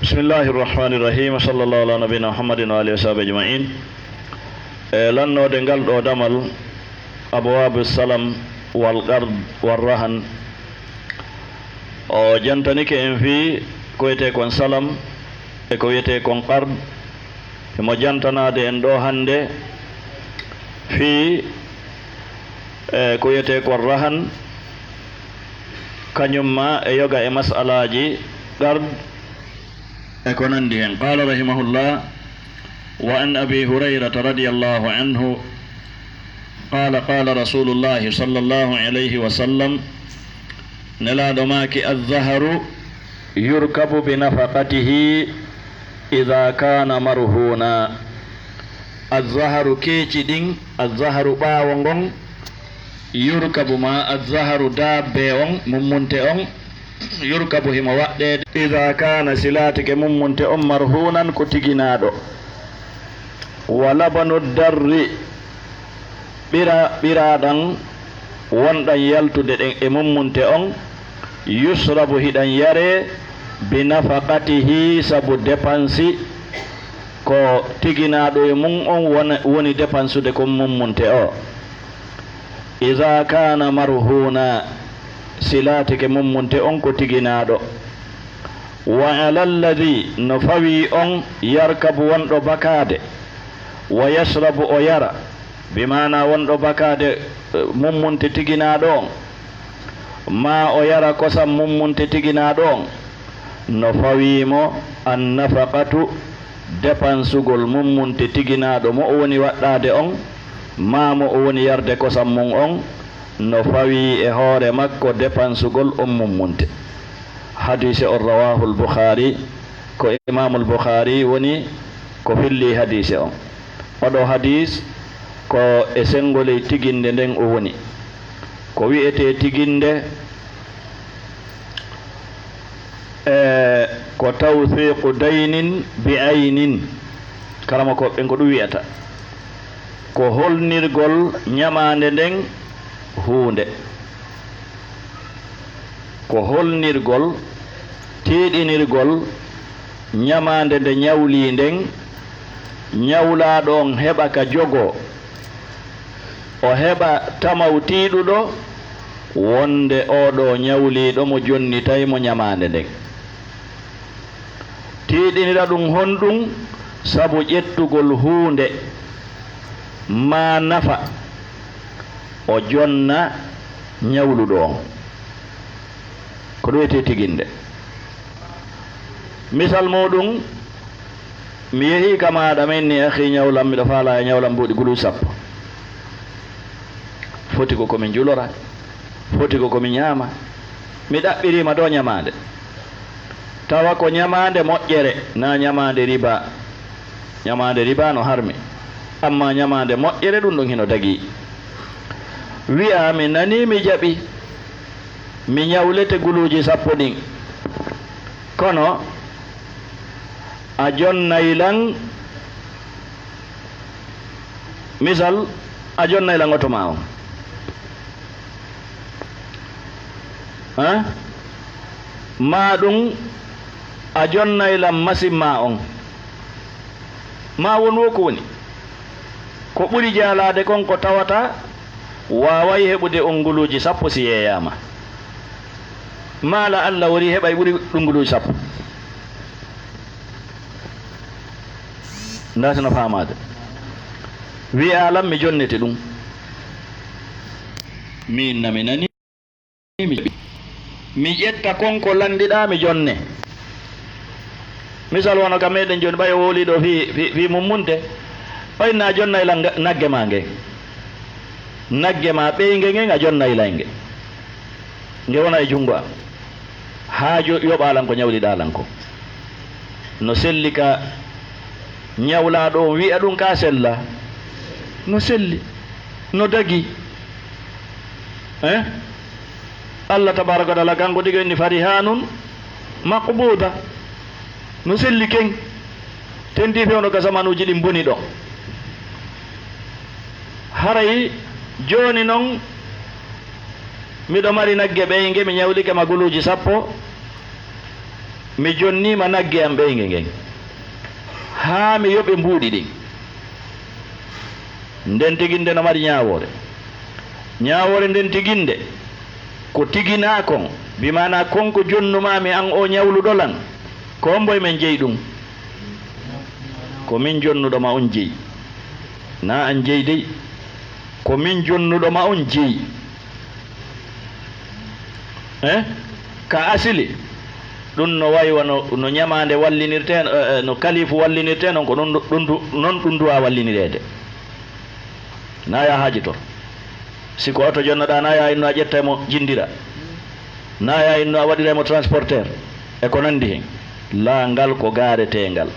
Bismillahi rahmani rahim. Sallallahu ala nabina Muhammadin wa alihi wa sahbihi ajma'in. E lannoode ngal ɗo damal, abwabu salam wal qard wal rahan, o jantanike en fii ko wiyetee kon salam e ko wiyetee kon qard. Himo jantanaade en ɗo hannde fii, e, ko wiyetee kon rahan, kañum ma e yoga e masalaaji qard e ko nanndi hen. Qala rahimahullah, wa an Abi Hurayrata radiyallahu anhu, qala, qala Rasulullahi sallallahu alayhi wa sallam, Nelaaɗo maaki, "Azzaharu yurkabu bi nafaqatihi idha kana marhuna." Azzaharu, keeci ɗin, azzaharu, ɓaawo ngon, yurkabu, ma azzaharu, daabbe on, mummunte on, yurkabu, himo waɗɗeede, idha kana, si laatike mummunte on, marhunan, ko tiginaaɗo. Wa labanu darri, ɓira, ɓira ɗan wonɗan yaltude ɗen e mummunte on, yusrabu, hiɗan yaree, bi nafaqatihi, sabu depansi ko tiginaaɗo e mum on won-, woni depansude kon mummunte o. Iza kana marhuna, si laatike mummunte on ko tiginaaɗo. Wa ala alladhi, no fawii on, yarkabu, wonɗo bakaade, wa yashrabu, o yara, bi maana wonɗo bakaade, eh, mummunte tiginaaɗo on, maa o yara kosam mummunte tiginaaɗo on, no fawii mo an nafaqatu, depansugol mummunte tiginaaɗo mo o woni waɗɗaade on, maa mo o woni yarde kosam mum on, no fawii e hoore makko depansugol on mummunte. Hadiise on, rawahul Bukhaari, ko Imaamul Bukhaari woni ko filli hadiise on. Oɗo hadiis ko e senngoley tiginde nden o woni. Ko wi'etee tiginde, e, ko tawthiqu daynin bi aynin. Karamokooɓe ɓen ko ɗum wi'ata. Ko holnirgol ñamaande nden huunde. Ko holnirgol, tiiɗinirgol ñamaande nde ñawlii nden, ñawlaaɗo on heɓa ka jogoo, o heɓa tamaw tiiɗuɗo wonde oo ɗoo ñawliiɗo mo jonnitay mo ñamaande nden. Tiiɗinira ɗum honɗum? Sabu ƴettugol huunde maa nafa, o jonna ñawluɗo on. Ko ɗum wiyetee tiginde. Misal muuɗum, mi yehii ka maaɗa, min ni akhi, ñawlam, miɗo faalaa e ñawlam mbuuɗi guluuji sappo. Foti ko ko mi julora, foti ko ko mi ñaama. Mi ɗaɓɓiriima ɗoo ñamaande. Tawa ko ñamaande moƴƴere, naa ñamaande riba. Ñamaande riba no harmi. Amma ñamaande moƴƴere, ɗum ɗon hino dagii. Wi'aa mi nanii, mi jaɓi, mi ñawlete guluuji sappo ɗin. Kono a jonnay lan, misal, a jonnay lan oto maa on. Hein? Maa ɗum a jonnay lan masin maa on. Maa won wo ko woni. Ko ɓuri jaalaade kon ko tawata waaway heɓude on nguluuji sappo si yeeyaama. Maa la Alla wori heɓay ɓuri ɗum nguluuji sappo. Ndaa si no faamaade. Wi'aa lan mi jonnete ɗum. Miin na mi nani. Mi jaɓi. Mi ƴetta kon ko lanndiɗaa, mi jonne. Misal, wano ka meɗen jooni, ɓay o wowlii ɗoo fii, fii, fii mummunte, o inna a jonnay lan nga-, nagge maa ngen. Nagge maa ɓeynge ngen, a jonnay lan nge. Nge wona e junngo am. Haa jo-, yoɓaa lan ko ñawliɗaa lan ko. No selli ka ñawlaaɗo on wi'a ɗum ka sella? No selli. No dagi. Eh? Allah tabaraka wa taala kanko tigi o inni farihanun maqbuda. No selli ken. Tentii fewndo ka samanuuji ɗin boni ɗo. Haray jooni non miɗo mari nagge ɓeynge, mi ñawlike ma guluuji sappo, mi jonniima nagge am ɓeynge ngen. Haa mi yoɓe mbuuɗi ɗin. Nden tiginde no mari ñaawoore. Ñaawoore nden tiginde ko tiginaa kon, bi maanaa kon ko jonnumaami an o ñawluɗo lan, ko hombo e men jeyi ɗum? Ko min jonnuɗo ma on jeyi. Naa an jeyi dey. Ko min jonnuɗo ma on jeyi. Eh? Ka asili, ɗum no wayi wano no ñamaande wallinirtee, eh, eh, no kalifu wallinirtee, non ko ɗum, ɗum du-, non ɗum duwaa wallinireede. Naa yaa haaji to. Si ko oto jonnoɗaa, naa yaa inno a ƴetta mo jinndira. Naa yaa inno a waɗira mo transporteur. E ko nanndi hen. Laa, ngal ko gaareteengal.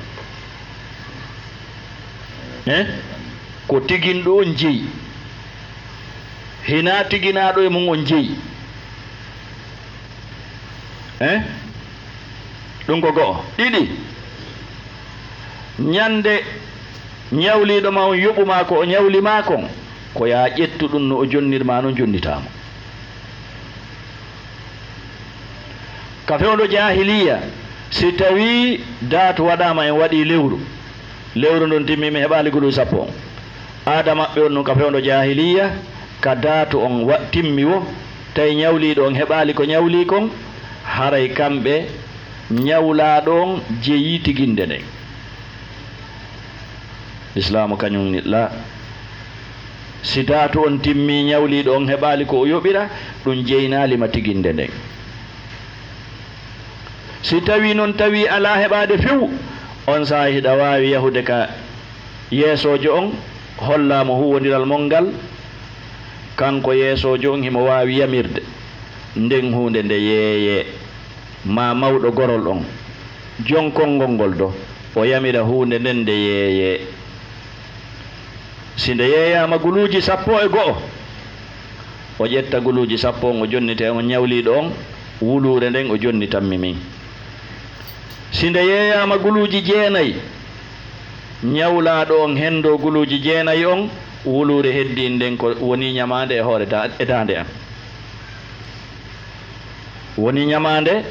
Eh? Ko tiginɗo on jeyi. Hinaa tiginaaɗo e mum on jeyi. Eh? Ɗum ko go'o. Ɗiɗi, ñande ñawliiɗo ma on yoɓu ma ko o ñawli ma kon, ko yaa ƴettu ɗum no o jonnir ma non jonnitaa mo. Ka fewndo jaahiliya, si tawii daatu waɗaama, en waɗii lewru, lewru ndun timmi, mi heɓaali guluuji sappo on. Aada maɓɓe on nun ka fewndo jaahiliya, ka daatu on wa-, timmi wo, tawi ñawliiɗo on heɓaali ko ñawlii kon, haray kamɓe ñawlaaɗo on jeyii tiginde nden. Lislaamu kañum ni la. Si daatu on timmii, ñawliiɗo on heɓaali ko o yoɓira, ɗum jeynaali ma tiginde nden. Si tawii non tawii alaa heɓaade few, on saa'i hiɗa waawi yahude ka yeesoojo on, hollaa mo huuwondiral mon ngal. Kanko yeesoojo on himo waawi yamirde nden huunde nde yeeyee, maa mawɗo gorol on, jon konngol ngol do, o yamira huunde nden nde yeeyee. Si nde yeeyaama guluuji sappo e go'o, o ƴetta guluuji sappo on, o jonnita e on ñawliiɗo on, wuluure nden o jonnitan mi min. Si nde yeeyaama guluuji jeenay, ñawlaaɗo on henndoo guluuji jeenay on, wuluure heddiinde nden ko woni ñamaande e hoore da-, e daande am. Woni ñamaande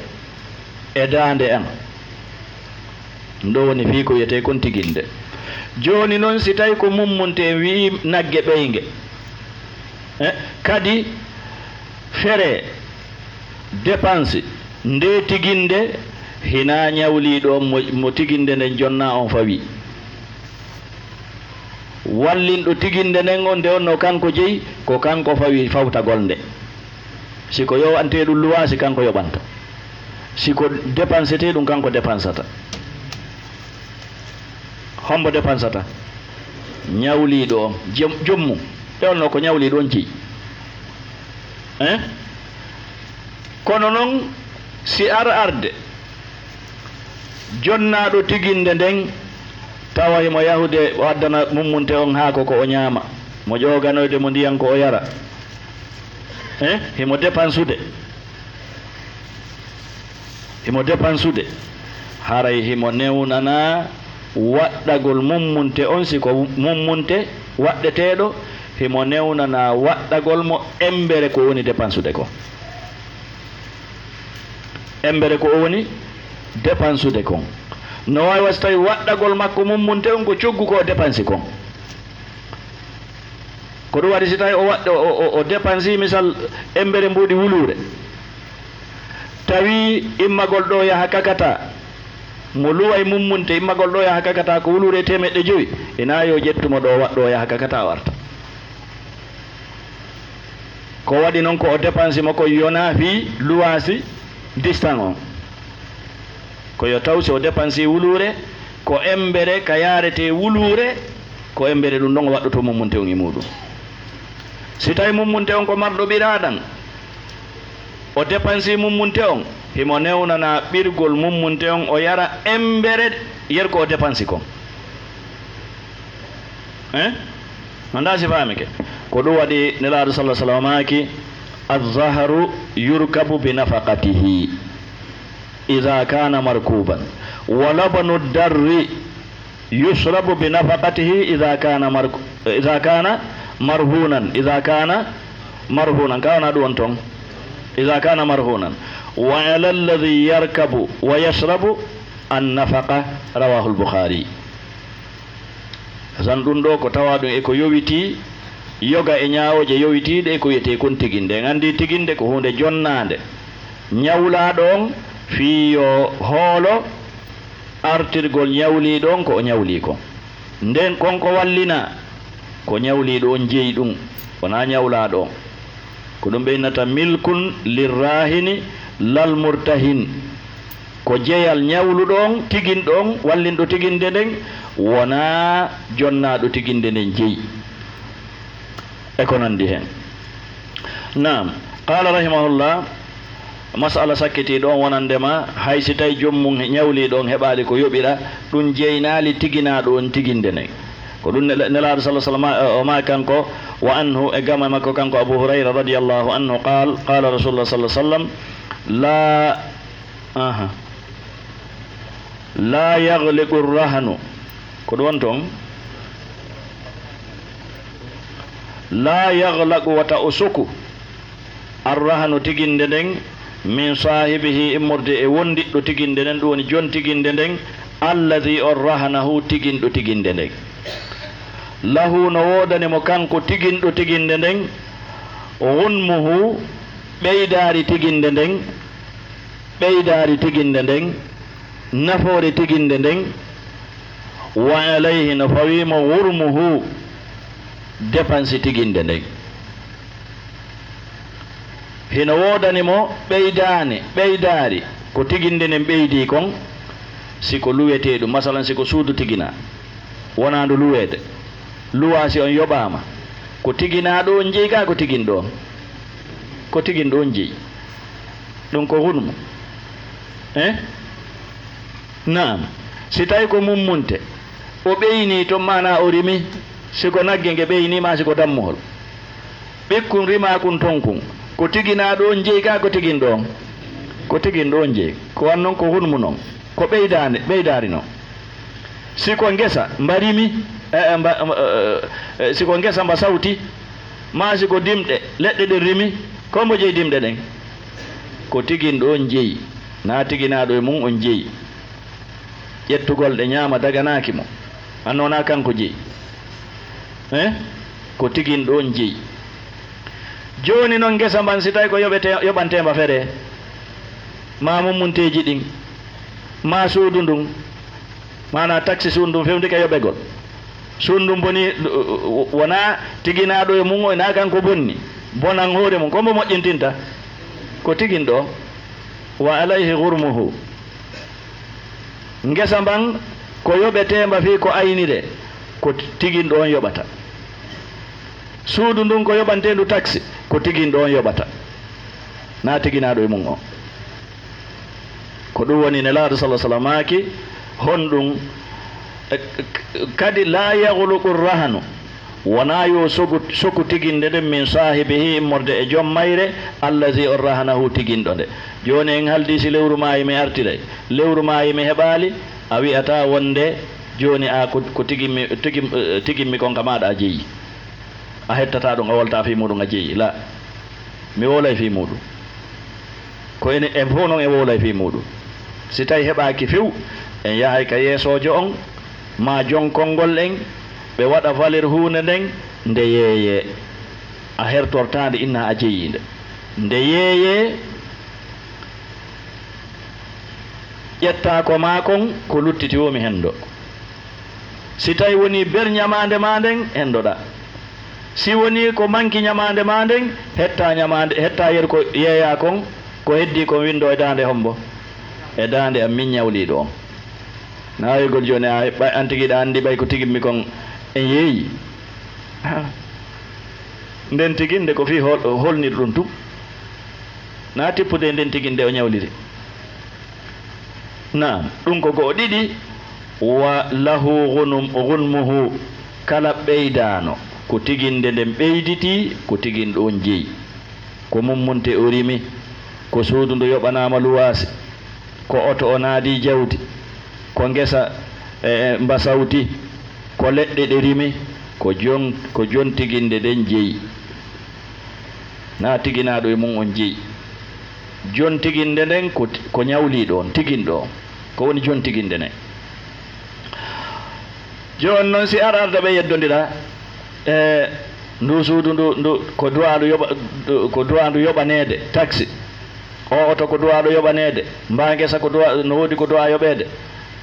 e daande am. Ɗum ɗoo woni fii ko wiyetee kon tiginde. Jooni non, si tawii ko mummunte en wi'i nagge ɓeynge, eh, kadi fere, dépense, ndee tiginde Hinaa ñawliiɗo on mo, mo tiginde nden jonnaa on fawi. Wallinɗo tiginde nden on, nde wonnoo kanko jeyi, ko kanko fawi fawtagol nde. Si ko yoɓantee ɗum luwaasi, kanko yoɓanta. Si ko depansetee ɗum, kanko depansata. Hombo depansata? Ñawliiɗo on, jom, joom mum. Nde wonnoo ko ñawliiɗo on jeyi. Eh? Kono non, si ar arde, jonnaaɗo tiginde nden, tawa himo yahude o addana mummunte on haako ko o ñaama, mo ƴooganoyde mo ndiyan ko o yara. Eh? Himo depansude. Himo depansude. Haray himo newnanaa waɗɗagol mummunte on, si ko mummunte waɗɗeteeɗo, himo newnanaa waɗɗagol mo embere ko woni depansude kon. Embere ko o woni depansude kon. No waawi wa si tawi waɗɗagol makko mummunte on ko coggu ko o depansi kon. Ko ɗum waɗi si tawi o waɗ-, o, o, o depansi misal embere mbuuɗi wuluure, tawi immagol ɗo yaha kakata, mo luway mummunte immagol ɗo yaha kakata ko wuluure e teemeɗɗe jowi, ina yo ƴettu mo ɗo waɗ-, ɗo yaha kakata o arta. Ko waɗi non ko o depansi mo ko yonaa fii luwaasi distan on. Ko yo taw si o depansi wuluure, ko embere ka yaaretee wuluure, ko embere ɗum ɗon o waɗɗoto mummunte on e muuɗum. Si tawi mummunte on ko marɗo ɓiraaɗan, o depansi mummunte on, himo newnanaa ɓirgol mummunte on, o yara embere yer ko o depansi kon. Eh? Mi anndaa si faamike. Ko ɗum waɗi Nelaaɗo sallallaahu alayhi wa sallam maaki, "Azzaharu yurkabu bi nafaqatihi iza kana markuban, wa labanu darri yushrabu bi nafaqatihi iza kana marku-, iza kana marhunan, iza kana marhunan." Ka wona ɗum on ton? "Iza kana marhunan. Wa ala alladhi yarkabu wa yashrabu an nafaqa." Rawahul Bukhari. San ɗum ɗo ko tawa ɗum e ko yowitii, yoga e ñaawooje yowitiiɗe e ko wiyetee kon tiginde. En anndi tiginde ko huunde jonnaande. Ñawlaaɗo on fii yo hoolo artirgol ñawliiɗo on ko o ñawlii kon. Nden kon ko wallinaa, ko ñawliiɗo on jeyi ɗum, wonaa ñawlaaɗo on. Ko ɗum ɓe innata milkun lirraahini lal murtahin. Ko jeyal ñawluɗo on, tiginɗo on, wallinɗo tiginde nden, wonaa jonnaaɗo tiginde nden jeyi. E ko nanndi hen. Naam, qaala rahimahullah, mas'ala sakkitiiɗo on wonandema, hay si tawi joom mum ñawliiɗo on heɓaali ko yoɓira, ɗum jeynaali tiginaaɗo on tiginde nden. Ko ɗum Nela-, Nelaaɗo sallallaahu alayhi wa sallam, o maaki kanko, wa anhu, e gama makko kanko Abu Hurayra radiyallaahu anhu, qaal, qaala Rasuulullaahi sallallaahu alayhi wa sallam, laa Aha. Laa yagliqu rahnu. Ko ɗum woni toon? Laa yaglaqu, wata o soku. Arrahnu, tiginde nden, min saahibihi, immorde e wondiɗɗo tiginde nden, ɗum woni jon tiginde nden, alladhi on rahanahu, tiginɗo tiginde nden. Lahu, no woodani mo kanko tiginɗo tiginde nden, gunmuhu, ɓeydaari tiginde nden, ɓeydaari tiginde nden, nafoore tiginde nden, wa alayhi, no fawii mo, gurmuhu, depansi tiginde nden. Hino woodani mo ɓeydaane, ɓeydaari, ko tiginde nden ɓeydii kon, si ko luwetee ɗum, masalan, si ko suudu tiginaa, wonaa ndu luweede, luwaasi on yoɓaama, ko tiginaaɗo on jeyi kaa ko tiginɗo on? Ko tiginɗo on jeyi. Ɗum ko hunmo. Eh? Naam. Si tawi ko mummunte, o ɓeynii ton, maanaa o rimi, si ko nagge nge ɓeynii maa si ko dammuhol. Ɓikkun rimaa kun ton kun, ko tiginaaɗo on jeyi kaa ko tiginɗo on? Ko tiginɗo on jeyi. Ko wan non ko hunmu non. Ko ɓeydaande, ɓeydaari non. Si ko ngesa mba rimi, eh, eh, mba, eh, eh, si ko ngesa mba sawti, maa si ko dimɗe, leɗɗe ɗen rimi, ko mbo jeyi dimɗe ɗen? Ko tiginɗo on jeyi, naa tiginaaɗo e mum on jeyi. Ƴettugol ɗe ñaama daganaaki mo. Anno wonaa kanko jeyi. Eh? Ko tiginɗo on jeyi. Jooni non ngesa mban, si tawi ko yoɓete-, yoɓantee mba feree, maa mummunteeji ɗin, Ma suudu ndun, maanaa taksi suudu ndun fewndi ka yoɓegol. Suudu ndun boni, wonaa tiginaaɗo e mun o, hinaa kanko bonni. Bonan hoore mun, ko mbo moƴƴintinta? Ko tiginɗo on. Wa alayhi ghurmuhu. Ngesa mban ko yoɓeteemba fii ko ayniree, ko tiginɗo on yoɓata. Suudu ndun ko yoɓanteendu taksi, ko tiginɗo on yoɓata, naa tiginaaɗo e mun on. Ko ɗun woni Nelaaɗo sallallaahu alayhi wa sallam maaki, honɗun, e, k-, kadi, laa yaghluqu rahanu, wonaa yo sogu, soku tiginde nden, min saahibihi, immorde e jom mayre, allazi on rahanahu, tiginɗo nde. Jooni en haaldii si lewru maayi mi artiray, lewru maayi mi heɓaali, a wi'ataa wonde jooni a ko, ko tigimmi, tigim-, eh, tigimmi kon ka maaɗa a jeyi. A hettataa ɗun, a wowlataa fii muuɗun, a jeyi. Laa, mi wowlay fii muuɗun. Ko enen, en fow non en wowlay fii muuɗun. Si tawii heɓaaki few, en yahay ka yeesoojo on, maa jon konngol en, ɓe waɗa valeur huunde nden, nde yeeyee. A hertortaa nde, innaa a jeyii nde. Nde yeeyee, ƴettaa ko maa kon, ko luttiti woo mi henndo. Si tawii wonii ber ñamaande maa nden, henndoɗaa. Si wonii ko manki ñamaande maa nden, hettaa ñamaande, hettaa yeru ko yeeyaa kon, ko heddii kon winndoo e daande hombo? E daande am, min ñawliiɗo on. Naawegol jooni, a, ɓay an tigi hiɗa anndi ɓay ko tigimmi kon en yeeyi. Nden tiginde ko fii hol-, holnirɗun tun. Naa tippude e nden tiginde o ñawliri. Naam, ɗun ko go'o. Ɗiɗi, wa lahu ghunum-, ghunmuhu, kala ɓeydaano, ko tiginde nden ɓeyditii, ko tiginɗo on jeyi. Ko mummunte o rimi, ko suudu ndu yoɓanaama luwaase, ko oto o naadii jawdi, ko ngesa, e, e, mba sawti, ko leɗɗe ɗe rimi, ko jon, ko jon tiginde nden jeyi. Naa tiginaaɗo e mun on jeyi. Jon tiginde nden ko, ko ñawliiɗo on, tiginɗo on. Ko woni jon tiginde nden. Jooni non, si ar-, arda ɓe yeddondira, e ndu suudu ndu, ndu ko duwaaɗo yoɓa-, ndu, ko duwaaɗo yoɓaneede, taksi. O oto ko duwaaɗo yoɓaneede, mbaa ngesa ko duwa-, no woodi ko duwaa yoɓeede.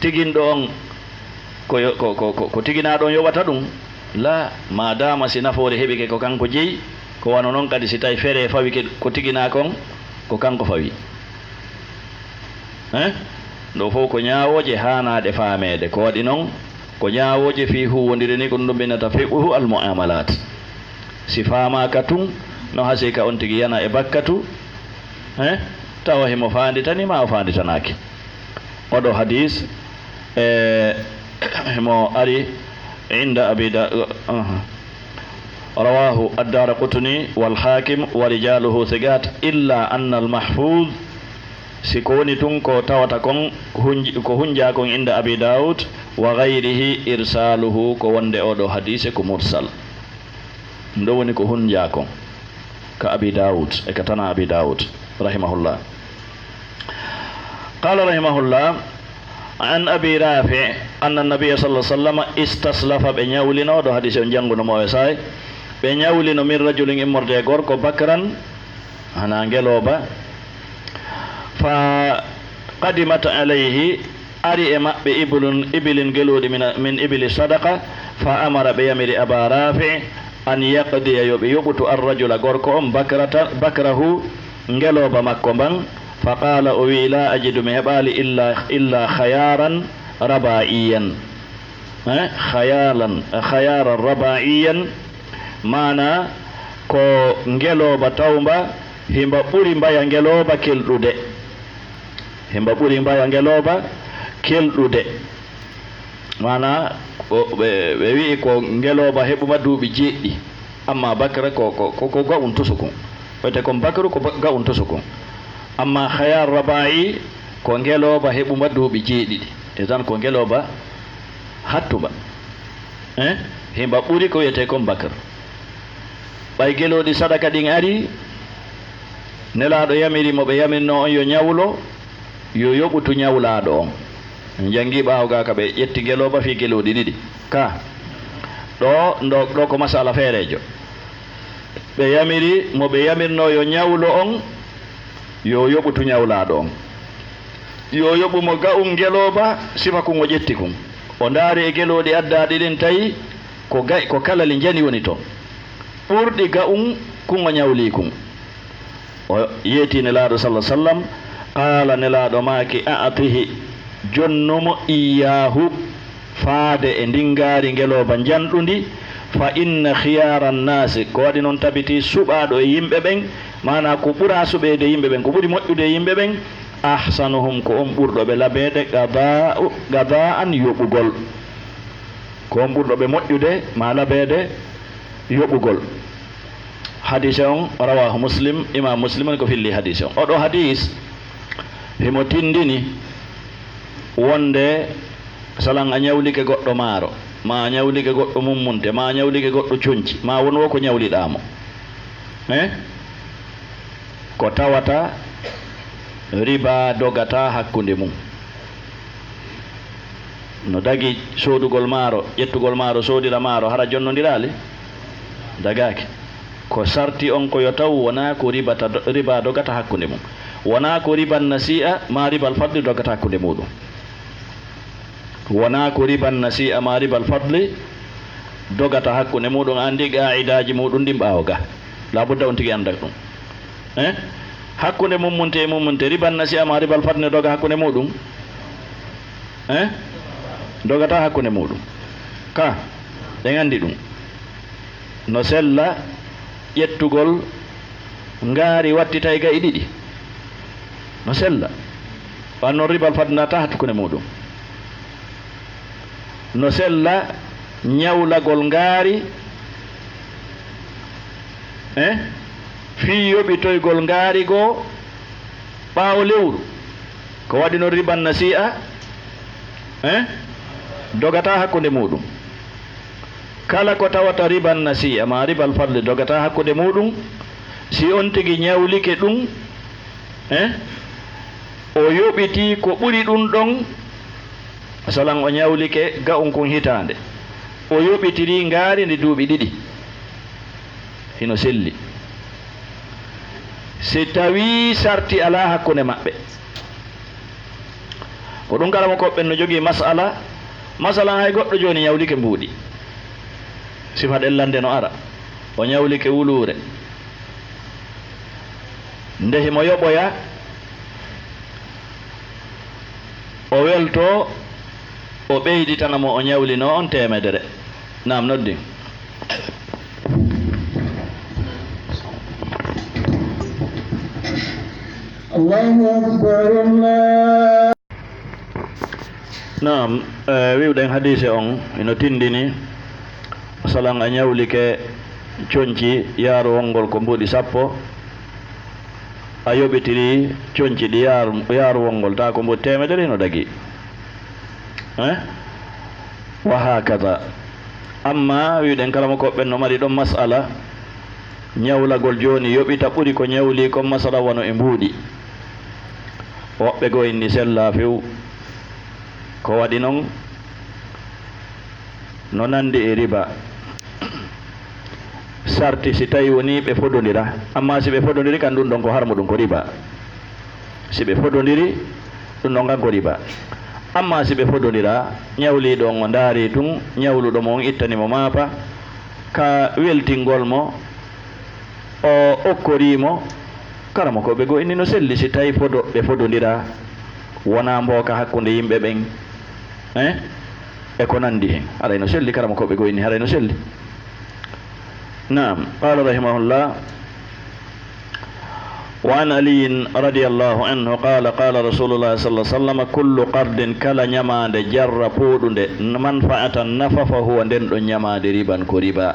Tiginɗo on ko yo-, ko, ko, ko, ko tiginaaɗo on yoɓata ɗun? Laa, maadaama si nafoore heɓike ko kanko jeyi, ko wano non kadi si tawii feree fawike ko tiginaa kon, ko kanko fawi. Hein? Ɗoo fow ko ñaawooje haanaaɗe faameede. Ko waɗi non, ko ñaawooje fii huuwondire nii, ko ɗun ɗun ɓe innata fiqhu al mu'amalat. Si faamaaka tun, no hasii ka on tigi yana e bakkatu, hein? Tawa himo faanditanii maa o faanditanaaki. Oɗo hadiis, e, himo ari inda Abi Da-, aha. Rawaahu ad-Daaraqutni wal Haakim wa rijaaluhu thiqaat, illa anna al-mahfuuz, si ko woni tun ko tawata kon hunj-, ko hunjaa kon inda Abi Daawud wa ghayrihi, irsaaluhu, ko wonde oɗo hadiise ko mursal. Ndo woni ko hunjaa kon ka Abi Daawud e ka tanaa Abi Daawud, rahimahullah. Qaala rahimahullah, an Abi Raafi' anna Nabiyya sallallahu alaihi wasallam istaslafa, ɓe ñawlino, ɗo hadiisi on jannguno mo e saay, ɓe ñawlino min rajulin, immorde e gorko, bakran, hanaa ngelooba, fa qadimat alayhi, ari e maɓɓe ibilun, ibilin, gelooɗi min, min ibili sadaqa, fa amara, ɓe yamiri Aba Raafi' an yaqdiya, yo ɓe yoɓutu, ar-rajula, gorko on, bakrata, bakrahu, ngelooba makko mban. Fa qaala, o wi'i, laa ajidu, mi heɓaali, illa, illa khayaaran rabaa'iyan. Eh, khayaalan, khayaaran rabaa'iyan, maanaa ko ngelooba tawmba, himba ɓuri mbaya ngelooba kelɗude. Himba ɓuri mbaya ngelooba kelɗude. Maanaa, o, ɓe, ɓe wi'i ko ngelooba heɓuma duuɓi jeeɗiɗi. Amma bakra ko, ko, ko, ko ga'un tusukun. Wiyete kon bakru ko ba-, ga'un tusukun. Amma khayaar rabaa'i ko ngelooba heɓuma duuɓi jeeɗiɗi. Idan ko ngelooba hattumba. Eh? Himba ɓuri ko wiyete kon bakr. Ɓay gelooɗi sadaka ɗin ari, Nelaaɗo yamiri mo ɓe yamirnoo on yo ñawlo, yo yoɓutu ñawlaaɗo on. En janngii ɓaawo gaa ka ɓe ƴetti ngelooba fii gelooɗi ɗiɗi. Ka ɗoo, ndo, ɗoo ko masala feereejo. Ɓe yamiri mo ɓe yamirnoo yo ñawlo on, yo yoɓutu ñawlaaɗo on. Yo yoɓu mo ga'un ngelooba, sifa kun o ƴetti kun. O ndaari e gelooɗi addaaɗi ɗin, tawi ko ga-, ko kalali njani woni ton. Ɓurɗi ga'un kun o ñawlii kun. O yeetii Nelaaɗo salla sallam, qaala, Nelaaɗo maaki, "A'tihi, jonnu mo, iyyaahu, faade e ndin ngaari ngelooba njanɗundi, fa inna khiyaara nnaasi, ko waɗi non tabitii suɓaaɗo e yimɓe ɓen, maanaa ko ɓuraa suɓeede yimɓe ɓen, ko ɓuri moƴƴude e yimɓe ɓen, ahsanuhum, ko on ɓurɗo ɓe labeede, qadaa'u-, qadaa'an, yoɓugol." Ko on ɓurɗo ɓe moƴƴude maa labeede yoɓugol. Hadiise on, rawaahu Muslim, Imaam Muslim woni ko filli hadiise on. Oɗo hadiis himo tindini wonde salan a ñawlike goɗɗo maaro, maa a ñawlike goɗɗo mummunte, maa a ñawlike goɗɗo conci, maa won wo ko ñawliɗaa mo. Eh? Ko tawata riba dogataa hakkunde mum. No dagi soodugol maaro, ƴettugol maaro, soodira maaro, hara jonnondiraali? Dagaaki. Ko sarti on ko yo taw wonaa ko riba ta-, riba dogata hakkunde mum. Wonaa ko riban nasi'a maa ribal fadli dogata hakkunde muuɗum. Wonaa ko riban nasi'a maa ribal fadli dogata hakkunde muuɗum. A anndi qaa'idaaji muuɗum ɗin ɓaawo ga. Labudda on tigi annda ɗum. Eh? Hakkunde mummunte e mummunte, riban nasi'a maa ribal fadli no doga hakkunde muuɗum? Eh? Dogata hakkunde muuɗum. Ka, ɗen anndi ɗum. No sella ƴettugol ngaari wattita e ga'i ɗiɗi. No sella. Wan non ribal fadli naata hakkunde muuɗum. No sella ñawlagol ngaari, eh, fii yoɓitoygol ngaari goo ɓaawo lewru. Ko waɗi non riban nasi'a, eh, dogataa hakkunde muuɗum. Kala ko tawata riban nasi'a maa ribal fadli dogataa hakkunde muuɗum, si on tigi ñawlike ɗum, eh, o yoɓitii ko ɓuri ɗum ɗon, masalan, o ñawlike ga'un kun hitaande, o yoɓitirii ngaari ndi duuɓi ɗiɗi, hino selli. Si tawii sarti alaa hakkunde maɓɓe, ko ɗum karamokooɓe ɓen no jogii mas'ala. Masalan, hay goɗɗo jooni ñawlike mbuuɗi, sifa ɗellannde no ara, o ñawlike wuluure, nde himo yoɓoya, o weltoo, o ɓeyditana mo o ñawlinoo on teemedere. Naam, noddin. Allahu Akbar, Allah. Naam, eh, wi'uɗen hadiise on ino tindini, masalan, a ñawlike conci yaaru wongol ko mbuuɗi sappo, a yoɓitiri conci ɗi yaaru, yaaru wongol, taa ko mbuuɗi teemedere hino dagi. Eh? Wa hakada. Amma wi'uɗen karamokooɓe ɓen no mari ɗon mas'ala, ñawlagol jooni yoɓita ɓuri ko ñawli kon, masala wano e mbuuɗi. Woɓɓe goo inni sellaa few. Ko waɗi non, no nandi e riba. Sarti si tawi wonii ɓe fodondira, amma si ɓe fodondiri kan ɗum ɗon ko harmu, ɗum ko riba. Si ɓe fodondiri, ɗum ɗon kan ko riba. Amma si ɓe fodondira, ñawliiɗo on o ndaari tun, ñawluɗo mo on ittani mo maafa, ka weltingol mo, o okkorii mo, karamokooɓe goo inni no selli si tawi fodo, ɓe fodondira, wonaa mbooka hakkunde yimɓe ɓen, eh, e ko nandi hen. Haray no selli, karamokooɓe goo inni haray no selli. Naam, qaala rahimahullah, wa an Aliyin radiyallahu anhu qaala, qaala Rasulullahi sallallahu alaihi wasallam, kullu qardin, kala ñamaande jarra pooɗunde, manfa'atan nafa, fa huwa, nden ɗon ñamaande riban ko riba.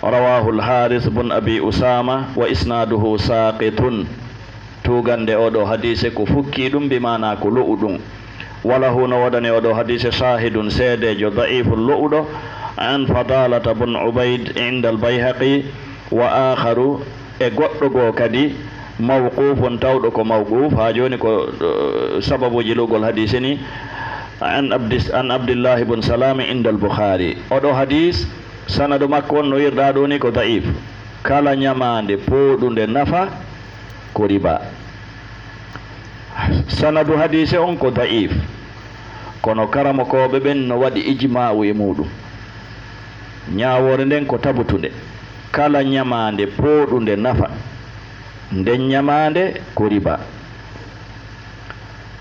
Rawahul Haris bun Abi Usama wa isnaduhu saqitun. Tuugannde oo ɗoo hadiise ko fukkii ɗum, bi maanaa ko lo'u ɗum. Wa lahu, no woodani oo ɗoo hadiise, shaahidun, seedeejo, da'iifun, lo'uɗo, an Fadaalata bun Ubayd inda al-Bayhaqi wa aakharu, e goɗɗo goo kadi, mawquufun, tawɗo ko mawquuf, haa jooni ko, eh, sababuuji lo'ugol hadiise nii, an Abdis-, an Abdillahi bun Salaami inda al-Bukhaari. Oo ɗoo hadiis, sanadu makko on no wi'irɗaa ɗoo nii ko da'iif. Kala ñamaande pooɗunde nafa, ko riba. Sanadu hadiise on ko da'if, kono karamokooɓe ɓen no waɗi ijmaa'u e muuɗum. Ñaawoore nden ko tabutunde. Kala ñamaande pooɗunde nafa, nden ñamaande ko riba.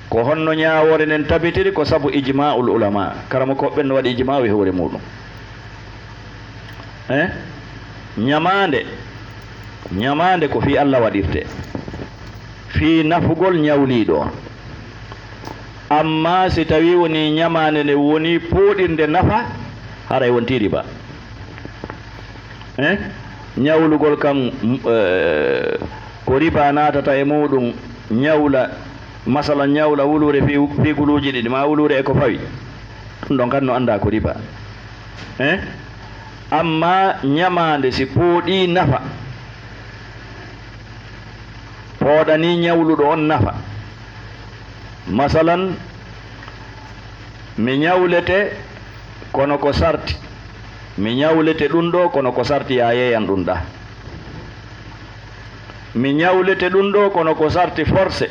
Ko honno ñaawoore nden tabitiri? Ko sabu ijmaa'ul ulama. Karamokooɓe ɓen no waɗi ijmaa'u e hoore muuɗum. Eh? Ñamaande, ñamaande ko fii Alla waɗirte, fii nafugol ñawliiɗo on. Amma si tawii wonii ñamaande nde wonii pooɗirnde nafa, haray wontii riba. Eh? Ñawlugol kan, m-, eh, ko riba naatata e muuɗum, ñawla, masalan, ñawla wuluure fii, fii guluuji ɗiɗi, maa wuluure e ko fawi. Ɗum ɗon kan no anndaa ko riba. Eh? Amma ñamaande si pooɗii nafa, pooɗanii ñawluɗo on nafa. Masalan, mi ñawlete kono ko sarti. Mi ñawlete ɗum ɗo kono ko sarti yaa yeeyan ɗum ɗa. Mi ñawlete ɗum ɗo kono ko sarti forcé.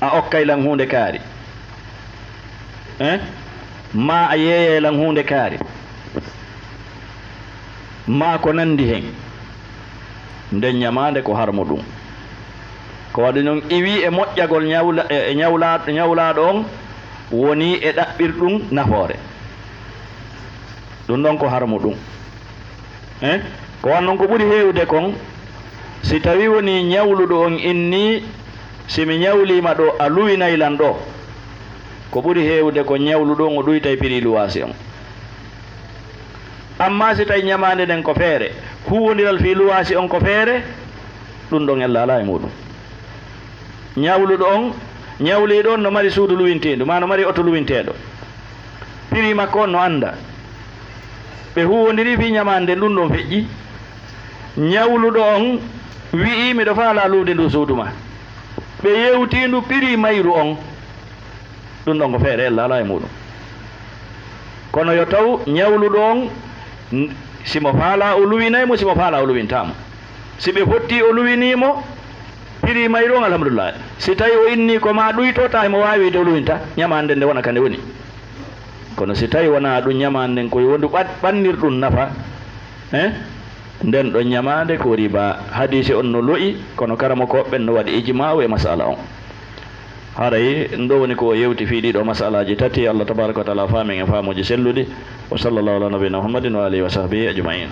A okkay lan huunde kaari. Eh? Maa a yeeyay lan huunde kaari. Maa ko nanndi hen. Nden ñamaande ko harmo ɗum. Ko waɗi non iwi e moƴƴagol ñawla-, e, e ñawla-, ñawlaaɗo on woni e ɗaɓɓirɗum nafoore. Ɗum ɗon ko harmo ɗum. Eh? Ko wan non ko ɓuri heewde kon, si tawii wonii ñawluɗo on innii, si mi ñawliima ɗo, a luwinay lan ɗo. Ko ɓuri heewde ko ñawluɗo on o ɗuytay piri luwaasi on. Amma si tawi ñamaande nden ko feere, huuwondiral fii luwaasi on ko feere, ɗum ɗon ella alaa e muuɗum. Ñawluɗo on, ñawliiɗo on no mari suudu luwinteendu, maa no mari oto luwinteeɗo. Piri makko on no annda. Ɓe huuwondiri fii ñamaande nden, ɗum ɗon feƴƴi. Ñawluɗo on wi'i, "Miɗo faalaa luwde ndu suudu maa." Ɓe yewtii ndu piri mayru on. Ɗum ɗon ko feere ella alaa e muuɗum. Kono yo taw ñawluɗo on, n-, si mo faalaa o luwinay mo, si mo faalaa o luwintaa mo. Si ɓe fotti o luwinii mo, piri mayru on, alhamdulillah. Si tawi o innii ko maa ɗuyto, tawi mo waawi de o luwinta, ñamaande nde wona ka nde woni. Kono si tawi wonaa ɗum ñamaande nden, ko yo wondu ɓat-, ɓannirɗum nafa, eh? Nden ɗon ñamaande ko riba. Hadiise on no lo'i, kono karamokooɓe ɓen no waɗi ijmaa'u e masala on. Haray ɗum ɗo woni ko o yewti fii ɗiɗo masalaaji tati. Allah tabaraka wa taala faamin e faamuuji selluɗi. Wa sallallahu ala nabiyina Muhammadin wa alihi wa sahbihi ajma'in.